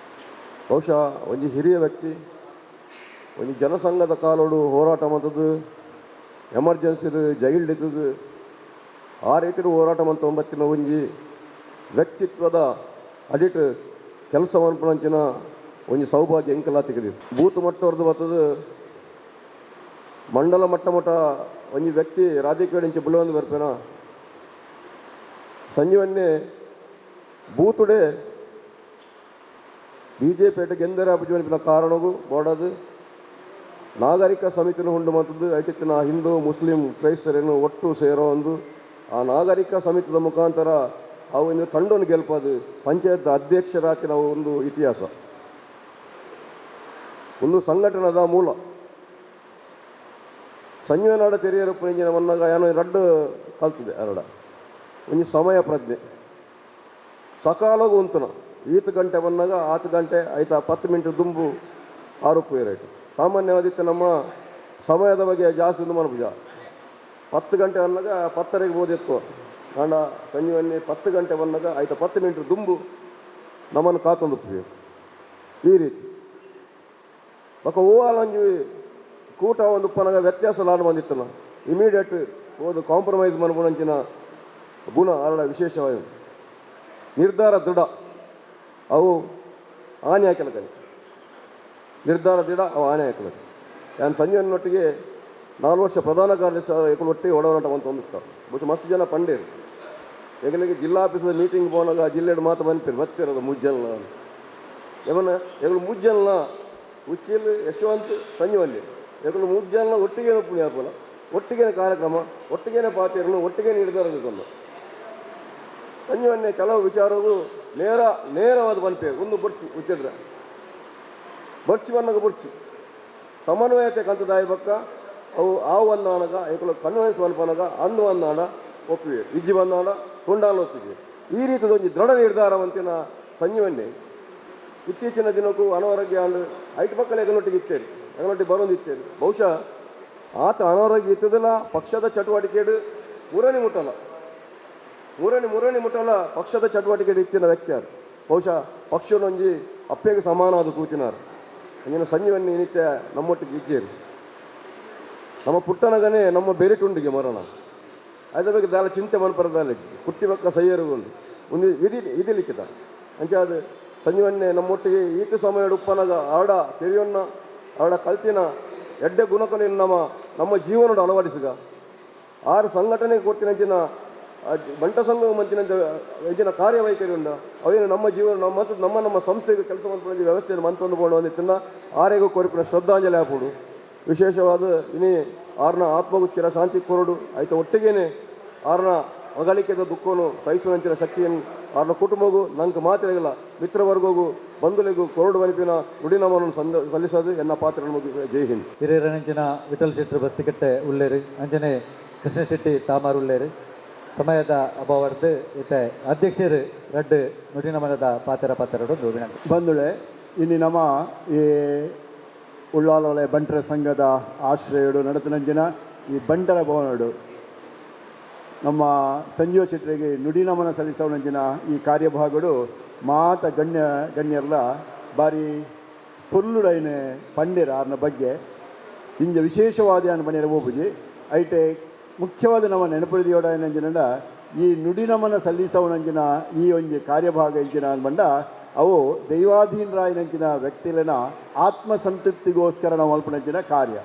ಬಹುಶಃ ಒಂಜಿ ಹಿರಿಯ ವ್ಯಕ್ತಿ ಒಂಜಿ ಜನಸಂಘದ ಕಾಲೋಡು ಹೋರಾಟ ಮಂತದ್ದು ಎಮರ್ಜೆನ್ಸಿದು ಜೈಲ್ಡ್ ಇದ್ದದ್ದು ಆ ರೀತಿ ಹೋರಾಟ ಮಂತ ಒಂಬತ್ತಿನ ಒಂಜಿ ವ್ಯಕ್ತಿತ್ವದ ಅಡಿಟ್ ಕೆಲಸ ಮನ್ಪುನಂಚಿನ ಒಂಜಿ ಸೌಭಾಗ್ಯ ಎಂಕಲ ತೆಗೆದಿತ್ತು. ಬೂತ್ ಮಟ್ಟವರ್ದು ಬರ್ತದೆ ಮಂಡಲ ಮಟ್ಟ ಮಟ್ಟ ಒಂಜಿ ವ್ಯಕ್ತಿ ರಾಜಕೀಯ ಇಂಚೆ ಬುಳ್ಳೊಂದು ಬರ್ಪೇನ ಸಂಜೀವನ್ನೇ ಬೂತುಡೆ B J P ಗೆಂದರೆ ಅಪಜೀವನ ಕಾರಣಗೂ ಬೋಡದು ನಾಗರಿಕ ಸಮಿತಿನ ಉಂಡು ಮಂತದ್ದು ಐಟಿತ್ತಿನ ಹಿಂದೂ ಮುಸ್ಲಿಂ ಕ್ರೈಸ್ತರನ್ನು ಒಟ್ಟು ಸೇರೋ ಒಂದು ಆ ನಾಗರಿಕ ಸಮಿತಿದ ಮುಖಾಂತರ ಅವು ಇನ್ನು ತಂಡವನ್ನು ಗೆಲ್ಪದು ಪಂಚಾಯತ್ ಅಧ್ಯಕ್ಷರಾಗಿ ನಾವು ಒಂದು ಇತಿಹಾಸ ಒಂದು ಸಂಘಟನದ ಮೂಲ. ಸಂಜೀವನಾಡ ತೆರಿಯರು ಪುಣಿಂಜಿನ ಮನ್ನಾಗ ಏನೋ ರಡ್ಡು ಕಲ್ತದೆ ಅರಡ ಒಂಜಿ ಸಮಯ ಪ್ರಜ್ಞೆ ಸಕಾಲಗೂ ಉಂತನ ಈತ ಗಂಟೆ ಬಂದಾಗ ಆತು ಗಂಟೆ ಆಯ್ತಾ 10 ಮಿನಿಟ್ ದುಂಬು 6 ರೇಟ್. ಸಾಮಾನ್ಯವಾಗಿತ್ತು ನಮ್ಮ ಸಮಯದ ಬಗ್ಗೆ ಜಾಸ್ತಿ ಒಂದು ಮನಪುಜ 10 ಗಂಟೆ ಬಂದಾಗ 10:30ಗೆ ಓದಿತ್ತು ಕಾಂಡ ಸಂಜೀವನ್ನಿ 10 ಗಂಟೆ ಬಂದಾಗ ಆಯ್ತಾ 10 ಮಿನಿಟ್ ದುಂಬು ನಮ್ಮನ್ನು ಕಾತೊಂದು ಈ ರೀತಿ ಬೊಕ್ಕ ಹೂವಾಲಂಜಿ ಕೂಟ ಒಂದು ಪನಗ ವ್ಯತ್ಯಾಸ ಲಾಡು ಬಂದಿತ್ತು ನಾವು ಇಮಿಡಿಯೇಟ್ ಓದು ಕಾಂಪ್ರಮೈಸ್ ಮನ್ಪುನಂಚಿನ ಗುಣ ಅರಳ ವಿಶೇಷವಾಗಿ ನಿರ್ಧಾರ ದೃಢ. ಅವು ಆನೆ ಹಾಕಲಕನೆ ನಿರ್ಧಾರ ದಿಡ ಅವು ಆನೆ ಹಾಕಲಕ. ನಾನು ಸಂಜೆಯನ್ನೊಟ್ಟಿಗೆ 4 ವರ್ಷ ಪ್ರಧಾನ ಕಾರ್ಯದರ್ಶಿ ಒಟ್ಟಿಗೆ ಒಡನಾಟ ಅಂತ ಹೊಂದುತ್ತಾರೆ. ಬಹುಶಃ ಮಸ್ತ್ ಜನ ಪಂಡೇರು ಎಗಳಿಗೆ ಜಿಲ್ಲಾ ಆಫೀಸದ ಮೀಟಿಂಗ್ ಪೋನಾಗ ಜಿಲ್ಲೆಡು ಮಾತ್ರ ಬಂದ್ಪಿರು ಬತ್ತಿರೋದು ಮುಜ್ಜಲ್ನ ಇವನ ಎಗಳು ಮುಜ್ಜಲ್ನ ಉಚ್ಚಿಲ್ ಯಶವಂತ್ ಸಂಜೀವಲ್ಲಿ ಎಗಳು ಮುಜ್ಜಲ್ನ ಒಟ್ಟಿಗೆ ಪುಣ್ಯ ಹಾಕೋಲ್ಲ, ಒಟ್ಟಿಗೆ ಕಾರ್ಯಕ್ರಮ, ಒಟ್ಟಿಗೆ ಪಾತಿರನು, ಒಟ್ಟಿಗೆ ನಿರ್ಧಾರ ತಗೊಂಡು ಸಂಜೀವನ್ನೇ ಕೆಲವು ವಿಚಾರವು ನೇರ ನೇರವಾದ ಬನ್ಪೆ ಒಂದು ಬೊರ್ಚು ಉಚ್ಚಿದ್ರೆ ಬೊರ್ಚು ಬನ್ನಾಗ ಬೊರ್ಚು ಸಮನ್ವಯತೆ ಕಂತದಾಯ ಬಕ್ಕ ಅವು ಆವು ಒಂದಾನಗ ಏಕಲು ಕನ್ವನ್ಸ್ ಮನ್ಪನಗ ಅಂದು ಒಂದಾಣ ಒಪ್ಪಿವೆ ಇಜ್ಜಿ ಬಂದಾಣ ತುಂಡಾಲ ಒಪ್ಪಿವೆ. ಈ ರೀತಿಯ ಒಂದು ದೃಢ ನಿರ್ಧಾರವಂತಿನ ಸಂಜೀವನ್ನೇ ಇತ್ತೀಚಿನ ದಿನಕ್ಕೂ ಅನಾರೋಗ್ಯ ಅಂಡ್ ಐಟ್ ಪಕ್ಕಲೆ ಎಗನೊಟ್ಟಿಗೆ ಇತ್ತೇರಿ ಎಗನೊಟ್ಟಿಗೆ ಬರೋದಿತ್ತೇರಿ. ಬಹುಶಃ ಆತ ಅನಾರೋಗ್ಯ ಇತ್ತದಲ್ಲ ಪಕ್ಷದ ಚಟುವಟಿಕೆ ಮುರಣಿ ಮುಟ್ಟಲ್ಲ, ಮುರಣಿ ಮುರಣಿ ಮುಟ್ಟಲ್ಲ ಪಕ್ಷದ ಚಟುವಟಿಕೆ ಇತ್ತಿನ ವ್ಯಕ್ತಿ ಯಾರು ಬಹುಶಃ ಪಕ್ಷನೊಂಜಿ ಅಪ್ಪೆಗೆ ಸಮಾನ ಅದು ಕೂತಿನಾರು. ಅಂಜಿನ ಸಂಜೀವನ್ನಿ ನಿತ್ಯ ನಮ್ಮೊಟ್ಟಿಗೆ ಇಜ್ಜೇರಿ ನಮ್ಮ ಪುಟ್ಟನಗನೇ ನಮ್ಮ ಬೇರೆಟುಂಡಿಗೆ ಮರಣ ಅದರ ಬಗ್ಗೆ ದಾಲ ಚಿಂತೆ ಮನ್ಪರದಾಲೆ ಕುಟ್ಟಿ ಬಕ್ಕ ಸೈಯರುಗೊಂಡು ಒಂದು ವಿಧಿ ವಿಧಿ ಲಿಖಿತ ಅಂಚೆ ಅದು ಸಂಜೀವನ್ನೇ ನಮ್ಮೊಟ್ಟಿಗೆ ಈತ ಸಮಯ ಉಪ್ಪನಗ ಆಡ ತೆರೆಯೊನ್ನ ಆಡ ಕಲ್ತಿನ ಎಡ್ಡೆ ಗುಣಕನ ನಮ್ಮ ನಮ್ಮ ಜೀವನದ ಅಳವಡಿಸಿದ ಆರು ಸಂಘಟನೆಗೆ ಕೊಟ್ಟಿನಂಚಿನ ಬಂಟ ಸಂಘ ಮಂತಿನಂತ ಹೆಚ್ಚಿನ ಕಾರ್ಯವೈಖರಿ ಉಂಡ ಅವೇನು ನಮ್ಮ ಜೀವನ ನಮ್ಮ ಮತ್ತು ನಮ್ಮ ನಮ್ಮ ಸಂಸ್ಥೆಗೆ ಕೆಲಸ ಮಾಡ್ಕೊಂಡು ವ್ಯವಸ್ಥೆಯನ್ನು ಮಂತೊಂದು ಬೋಡು ಆರೆಗೂ ಕೋರಿಪಿನ ಶ್ರದ್ಧಾಂಜಲಿ ಹಾಕೋಡು. ವಿಶೇಷವಾದ ಇನಿ ಆರ್ನ ಆತ್ಮಗೂ ಚಿರ ಶಾಂತಿ ಕೋರಡು ಆಯ್ತು ಒಟ್ಟಿಗೇನೆ ಆರ್ನ ಅಗಲಿಕೆದ ದುಃಖವನ್ನು ಸಹಿಸುವಂಚಿನ ಶಕ್ತಿಯನ್ನು ಆರ್ನ ಕುಟುಂಬಗೂ ನಂಗೆ ಮಾತಿರಗಿಲ್ಲ ಮಿತ್ರವರ್ಗಗೂ ಬಂಧುಗಳಿಗೂ ಕೊರಡು ಬಲಿಪಿನ ನುಡಿನಮನವನ್ನು ಸಲ್ಲಿಸೋದು ಎನ್ನ ಪಾತ್ರ ಮುಗಿದ. ಜೈ ಹಿಂದ್. ಹಿರಿಯರಂಚಿನ ವಿಠಲ್ ಶೆಟ್ಟರು ಬಸ್ತಿಕಟ್ಟೆ ಉಳ್ಳೇರು, ಅಂಜನೆ ಕೃಷ್ಣ ಶೆಟ್ಟಿ ತಾಮಾರ್ ಉಳ್ಳೇರು. ಸಮಯದ ಅಭಾವರ್ದು ಇತ್ತೆ ಅಧ್ಯಕ್ಷರು ರಡ್ಡು ನುಡಿನಮನದ ಪಾತ್ರ ಪಾತ್ರರೊಂದು ವಿನಂತಿ. ಬಂಧುಳೆ, ಇನ್ನು ನಮ್ಮ ಈ ಉಳ್ಳಾಲೊಲೆ ಬಂಟರ ಸಂಘದ ಆಶ್ರಯಡು ನಡತನಂಜಿನ ಈ ಬಂಟರ ಭವನಡು ನಮ್ಮ ಸಂಜೀವ ಶೆಟ್ಟರಿಗೆ ನುಡಿನಮನ ಸಲ್ಲಿಸೋಣಂಜಿನ ಈ ಕಾರ್ಯಭಾಗಡು ಮಾತ ಗಣ್ಯರ್ಲ ಬಾರಿ ಪೊರ್ಲುಡೈನ ಪಂಡಿರ ಆರ್ನ ಬಗ್ಗೆ ಇಂಜ ವಿಶೇಷವಾದ ಪಂಡಿರ ಓಪುಜಿ ಐಟೆ ಮುಖ್ಯವಾದ ನಮ್ಮ ನೆನಪುಳಿದಿಯೋಡಂಜಿನ ಈ ನುಡಿನಮನ ಸಲ್ಲಿಸೋಣಂಜಿನ ಈ ಒಂಜಿ ಕಾರ್ಯಭಾಗ ಇಂಚಿನ ಬಂಡ ಅವು ದೈವಾಧೀನರಾಯನಂಚಿನ ವ್ಯಕ್ತಿಲನ ಆತ್ಮಸಂತೃಪ್ತಿಗೋಸ್ಕರ ನಾವು ಮಲ್ಪನಂಚಿನ ಕಾರ್ಯ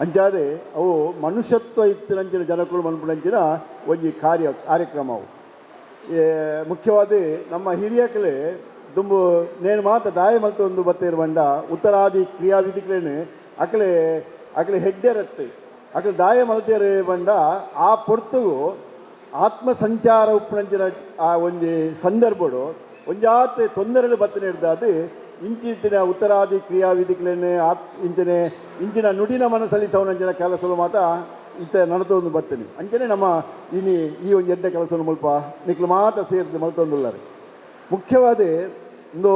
ಅಂಚಾದೆ ಅವು ಮನುಷ್ಯತ್ವ ಇತ್ತಿನಂಚಿನ ಜನಕುಲು ಮಲ್ಪನಂಚಿನ ಒಂಜಿ ಕಾರ್ಯಕ್ರಮ ಅವು. ಮುಖ್ಯವಾದ ನಮ್ಮ ಹಿರಿಯಕಲೆ ದುಂಬು ನೇನು ಮಾತ ದಾಯ ಮಲ್ತ ಒಂದು ಬತ್ತೇರು ಬಂಡ ಉತ್ತರಾದಿ ಕ್ರಿಯಾವಿಧಿಗಳೇನು ಅಕಲೆ ಅಕಲೆ ಹೆಡ್ಡೆರತ್ತೆ ಅಕಲೆ ದಾಯ ಮಲ್ತೇರು ಬಂಡ ಆ ಪೊರ್ತುಗು ಆತ್ಮ ಸಂಚಾರ ಉಪ್ಪನಂಚಿನ ಆ ಒಂಜಿ ಸಂದರ್ಭಡು ಒಂಜಾತ್ ತೊಂದರೆలు ಬತ್ತನೆ ಹಿಡ್ದಾದು ಇಂಚಿನ ಉತ್ತರಾದಿ ಕ್ರಿಯಾವಿಧಿಗಳನ್ನೇ ಇಂಚನೆ ಇಂಚಿನ ನುಡಿನ ಮನಸಲ್ಲಿಸವನಂಚಿನ ಕೆಲಸಲು ಮಾತ ಇತ್ತ ನಡತೊಂದು ಬತ್ತನೆ ಅಂಚನೆ ನಮ್ಮ ಇನಿ ಈ ಒಂದು ಎಡ್ಡೆ ಕೆಲಸವನ್ನು ಮುಲ್ಪ ನಿಕ್ಲು ಮಾತ ಸೇರಿದು ಮಲ್ತೊಂದುಳ್ಳಾರೆ. ಮುಖ್ಯವಾದ ಒಂದು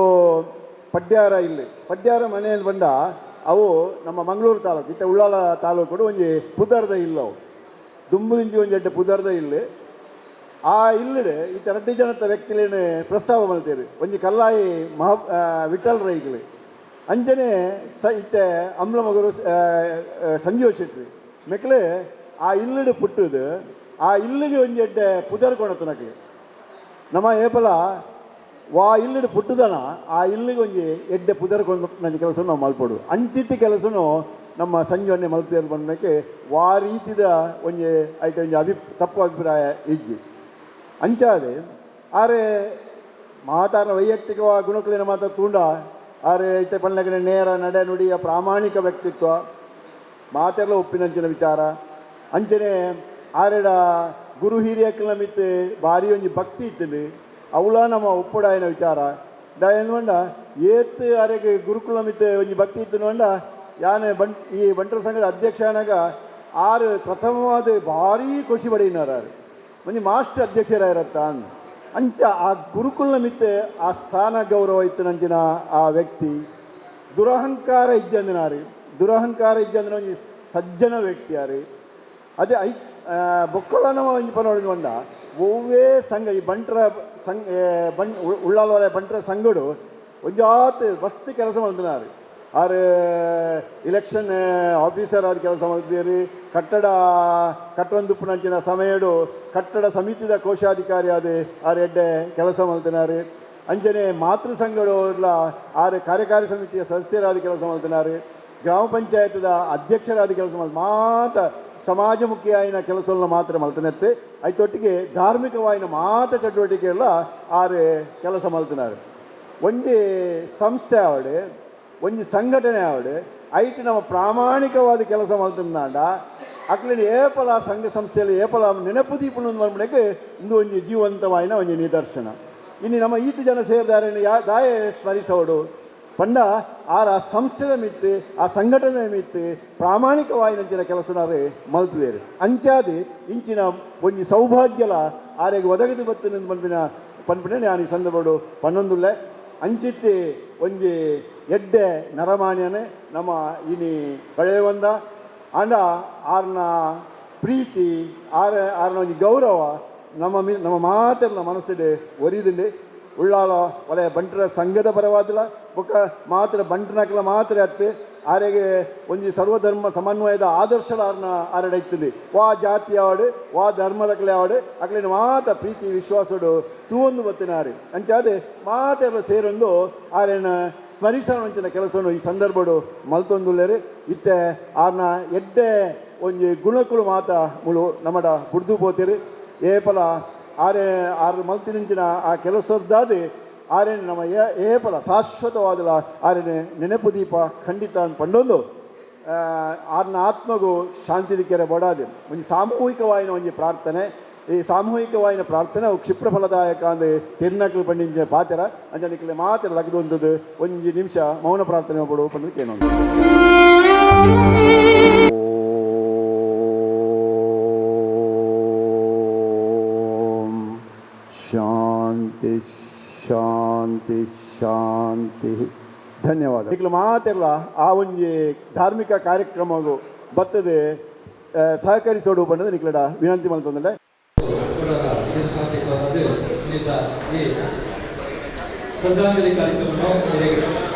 ಪಡ್ಯಾರ ಇಲ್ಲಿ ಪಡ್ಯಾರ ಮನೆಯಲ್ಲಿ ಬಂದ ಅವು ನಮ್ಮ ಮಂಗಳೂರು ತಾಲೂಕು ಇತ್ತ ಉಳ್ಳಾಲ ತಾಲೂಕು ಒಂಜಿ ಪುದರ್ದ ಇಲ್ಲವು ದುಂಬುದಿಂಚಿ ಒಂಜಿ ಎಡ್ಡೆ ಪುದರ್ದ ಇಲ್ಲಿ ಆ ಇಲ್ಲಡೆ ಈ ರಡ್ಡಿ ಜನತ ವ್ಯಕ್ತಿಲೇನೆ ಪ್ರಸ್ತಾವ ಮಲ್ತೇರಿ ಒಂಜಿ ಕಲ್ಲಾಯಿ ಮಹಾ ವಿಠಲ್ ರೈಗಳು ಅಂಜನೆ ಸ ಇತ್ತೆ ಅಮ್ಲಮಗರು ಸಂಜೀವ ಶೆಟ್ಟಿ ಮೆಕ್ಲೆ ಆ ಇಲ್ಲಡೆ ಪುಟ್ಟುದು ಆ ಇಲ್ಲಿಗೆ ಒಂಜಿ ಎಡ್ಡೆ ಪುದರ್ ಕೊಣತನಕ್ಲೆ ನಮ್ಮ ಏಪಲ ವಾ ಇಲ್ಲಡೆ ಪುಟ್ಟುದನ ಆ ಇಲ್ಲಿಗೆ ಒಂಜಿ ಎಡ್ಡೆ ಪುದರ್ ಕೊಂಡ ಕೆಲಸ ನಾವು ಮಲ್ಪಡು ಅಂಚಿತಿ ಕೆಲಸನು ನಮ್ಮ ಸಂಜೀವನ್ನೇ ಮಲ್ತೇರು ಬಂದಕ್ಕೆ ವಾ ರೀತಿದ ಒಂಜಿ ಐಟ ಒಂಜಿ ತಪ್ಪು ಅಭಿಪ್ರಾಯ ಇಜ್ಜಿ ಅಂಚಾದೆ ಆರೆ ಮಾತಾರ ವೈಯಕ್ತಿಕ ಗುಣಕಲಿನ ಮಾತ ತೂಂಡ ಆರೆ ಐತೆ ಪಣ್ಣಗನೆ ನೇರ ನಡೆ ನುಡಿಯ ಪ್ರಾಮಾಣಿಕ ವ್ಯಕ್ತಿತ್ವ ಮಾತೆಲ್ಲ ಒಪ್ಪಿನಂಚಿನ ವಿಚಾರ ಅಂಚನೆ ಆರೆಡ ಗುರು ಹಿರಿಯಕ್ಕಲ ಮಿತ್ತು ಭಾರಿ ಒಂಜಿ ಭಕ್ತಿ ಇತ್ತು ಅವಳ ನಮ್ಮ ಒಪ್ಪುಡಾಯಿನ ವಿಚಾರ ದಾಯಂದ ಏತ್ ಆರೆಗೆ ಗುರುಕುಲ ಮಿತ್ತು ಒಂಜಿ ಭಕ್ತಿ ಇತ್ತು ನೋಂಡ ಯಾನೆ ಈ ಬಂಟರ ಸಂಘದ ಅಧ್ಯಕ್ಷನಾಗ ಆರು ಪ್ರಥಮವಾದ ಭಾರೀ ಖುಷಿ ಪಡೆಯಿನಾರ ಒಂಜಿ ಮಾಸ್ಟರ್ ಅಧ್ಯಕ್ಷರಾಗಿರತ್ತ ಅಂಚ ಆ ಗುರುಕುಲ ಮಿತ್ತೆ ಆ ಸ್ಥಾನ ಗೌರವ ಇತ್ತು ನಂಚಿನ ಆ ವ್ಯಕ್ತಿ ದುರಹಂಕಾರ ಇಜ್ಜಂದಿನಾರಿ ದುರಹಂಕಾರ ಇಜ್ಜಂದಿನ ಒಂಜಿ ಸಜ್ಜನ ವ್ಯಕ್ತಿ ಯಾರು ಅದೇ I ಬೊಕ್ಕಲನ ಒಂಜಿ ಪನೊಡಿದ ಬಂಡ ಒವ್ವೇ ಸಂಘ ಈ ಬಂಟರ ಸಂಘ ಉಳ್ಳಾಲವರ ಬಂಟರ ಸಂಘಡು ಒಂಜಾತ್ ಮಸ್ತ್ ಕೆಲಸ ಮಾಡ್ತಿನಾರು ಆರು ಇಲೆಕ್ಷನ್ ಆಫೀಸರ್ ಆದ ಕೆಲಸ ಮಾಡ್ತೀರಿ ಕಟ್ಟಡ ಕಟ್ಟೊಂದುಪ್ಪುನಂಚಿನ ಸಮಯಡು ಕಟ್ಟಡ ಸಮಿತಿದ ಕೋಶಾಧಿಕಾರಿ ಆದ ಆರು ಎಡ್ಡೆ ಕೆಲಸ ಮಾಡ್ತಿನಾರು. ಅಂಚನೆ ಮಾತೃ ಸಂಘಡೋರ್ಲ ಆರು ಕಾರ್ಯಕಾರಿ ಸಮಿತಿಯ ಸದಸ್ಯರಾದ ಕೆಲಸ ಮಾಡ್ತಿದ್ದಾರೆ, ಗ್ರಾಮ ಪಂಚಾಯತ್ದ ಅಧ್ಯಕ್ಷರಾದ ಕೆಲಸ ಮಾಡ ಮಾತ ಸಮಾಜಮುಖಿಯಾಯಿನ ಕೆಲಸವನ್ನು ಮಾತ್ರ ಮಲ್ತನೆತ್ತೆ. ಐತೊಟ್ಟಿಗೆ ಧಾರ್ಮಿಕವಾಯಿನ ಮಾತ ಚಟುವಟಿಕೆಲ್ಲ ಆರು ಕೆಲಸ ಮಲ್ತಿನಾರು. ಒಂಜಿ ಸಂಸ್ಥೆ ಆವಡು, ಒಂಜಿ ಸಂಘಟನೆ ಆವಡು, ಐಟ್ ನಮ್ಮ ಪ್ರಾಮಾಣಿಕವಾದ ಕೆಲಸ ಮಲ್ತಿನಾಂಡ ಅಕ್ಲಿನ ಏಪಲ ಸಂಘ ಸಂಸ್ಥೆಯಲ್ಲಿ ಏಪಲ ನೆನಪು ದೀಪನ ಮಲ್ಪಣಕ್ಕೆ ಇಂದು ಒಂಜಿ ಜೀವಂತವಾಯಿನ ಒಂಜಿ ನಿದರ್ಶನ. ಇನ್ನು ನಮ್ಮ ಈತ ಜನ ಸೇರಿದಾರೆ ಯಾ ದಾಯೆ ಸ್ಮರಿಸೋಡು ಪಂಡ ಆರ ಆ ಸಂಸ್ಥೆದ ಮಿತ್ತು ಆ ಸಂಘಟನೆ ಮಿತ್ತು ಪ್ರಾಮಾಣಿಕವಾಯಿನಂಚಿನ ಕೆಲಸನಾರು ಮಲ್ತಿದ್ದೇರು. ಅಂಚಾದಿ ಇಂಚಿನ ಒಂಜಿ ಸೌಭಾಗ್ಯಲ ಆರೆಗೆ ಒದಗದು ಬತ್ತಿನ ಪನ್ಪಿನ ಪನ್ಪಿನ ನಾನು ಈ ಸಂದರ್ಭಡು ಪನ್ನೊಂದುಲ್ಲೆ. ಅಂಚಿತ್ತಿ ಒಂಜಿ ಎಡ್ಡೆ ನರಮಾನ್ಯನೇ ನಮ್ಮ ಇನಿ ಕಳೆಯವಂದ ಆಂಡ ಆರ್ನ ಪ್ರೀತಿ ಆರ ಆರ್ನ ಒಂಜಿ ಗೌರವ ನಮ್ಮ ನಮ್ಮ ಮಾತೆಲ್ಲ ಮನಸ್ಸಿಡೆ ಒರಿದುಂಡು. ಉಳ್ಳಾಲ ಒಲೆ ಬಂಟರ ಸಂಘದ ಪರವಾದಿಲ್ಲ ಬೊಕ್ಕ ಮಾತ್ರ ಬಂಟನಕಲ ಮಾತ್ರ ಅತ್ತೆ ಆರೆಗೆ ಒಂಜಿ ಸರ್ವಧರ್ಮ ಸಮನ್ವಯದ ಆದರ್ಶಲ ಆರ್ನ ಆರಡ ಇತ್ತುಂಡು. ವಾ ಜಾತಿ ಆವಡು ವಾ ಧರ್ಮದಕಲೆ ಆವಡು ಅಕ್ಲಿನ ಮಾತ ಪ್ರೀತಿ ವಿಶ್ವಾಸಡು ತೂವೊಂದು ಬತ್ತಿನಾರು. ಅಂಚಾದೆ ಮಾತೆಲ್ಲ ಸೇರೊಂದು ಆರೆನ ಸ್ಮರಿಸೋಂಚಿನ ಕೆಲಸವನ್ನು ಈ ಸಂದರ್ಭಡು ಮಲ್ತೊಂದುಲ್ಲೇರು. ಇತ್ತೆ ಆರ್ನ ಎಡ್ಡೆ ಒಂಜಿ ಗುಣಕುಲು ಮಾತ ಮುಳು ನಮ್ಮಡ ಬುಡ್ದು ಪೋತಿರು. ಏಪಲ ಆರೆ ಆರು ಮಲ್ತಿನಿಂಚಿನ ಆ ಕೆಲಸದ್ದಾದ ಆರೇನು ನಮ್ಮ ಏಪಲ ಶಾಶ್ವತವಾದಲ ಆರೇನೆ ನೆನಪು ದೀಪ ಖಂಡಿತ ಪಂಡೊಂದು ಆರ್ನ ಆತ್ಮಗೂ ಶಾಂತಿ ದಿಕ್ಕೆರೆ ಬಡಾದೆ ಒಂಜಿ ಸಾಮೂಹಿಕವಾಯಿನ ಒಂಜಿ ಪ್ರಾರ್ಥನೆ. ಈ ಸಾಮೂಹಿಕವಾಯಿನ ಪ್ರಾರ್ಥನೆ ಅವು ಕ್ಷಿಪ್ರ ಫಲದಾಯಕ ಅಂದು ತಿರ್ನಕ್ಲು ಪಂಡಿಂಚಿನ ಪಾತೆರ ಅಂಚನಿಕ್ಲೆ ಮಾತ್ರ ಲಗದೊಂದದ್ದು ಒಂಜಿ ನಿಮಿಷ ಮೌನ ಪ್ರಾರ್ಥನೆ ಪಡು ಪಂಡದು ಕೇನೊಂದು. ಶಾಂತಿ ಶಾಂತಿ ಶಾಂತಿ. ಧನ್ಯವಾದ. ಈಗಲೂ ಮಾತೆಲ್ಲ ಆ ಒಂಜಿ ಧಾರ್ಮಿಕ ಕಾರ್ಯಕ್ರಮಗೂ ಬತ್ತದೆ ಸಹಕರಿಸೋಡು ಬಂದದ್ದು ನಿಕ್ಲಡ ವಿನಂತಿ ಮಲ್ತೊಂದುಲ್ಲೆ. ಶ್ರದ್ಧಾಂಜಲಿ ಕಾರ್ಯಕ್ರಮವನ್ನು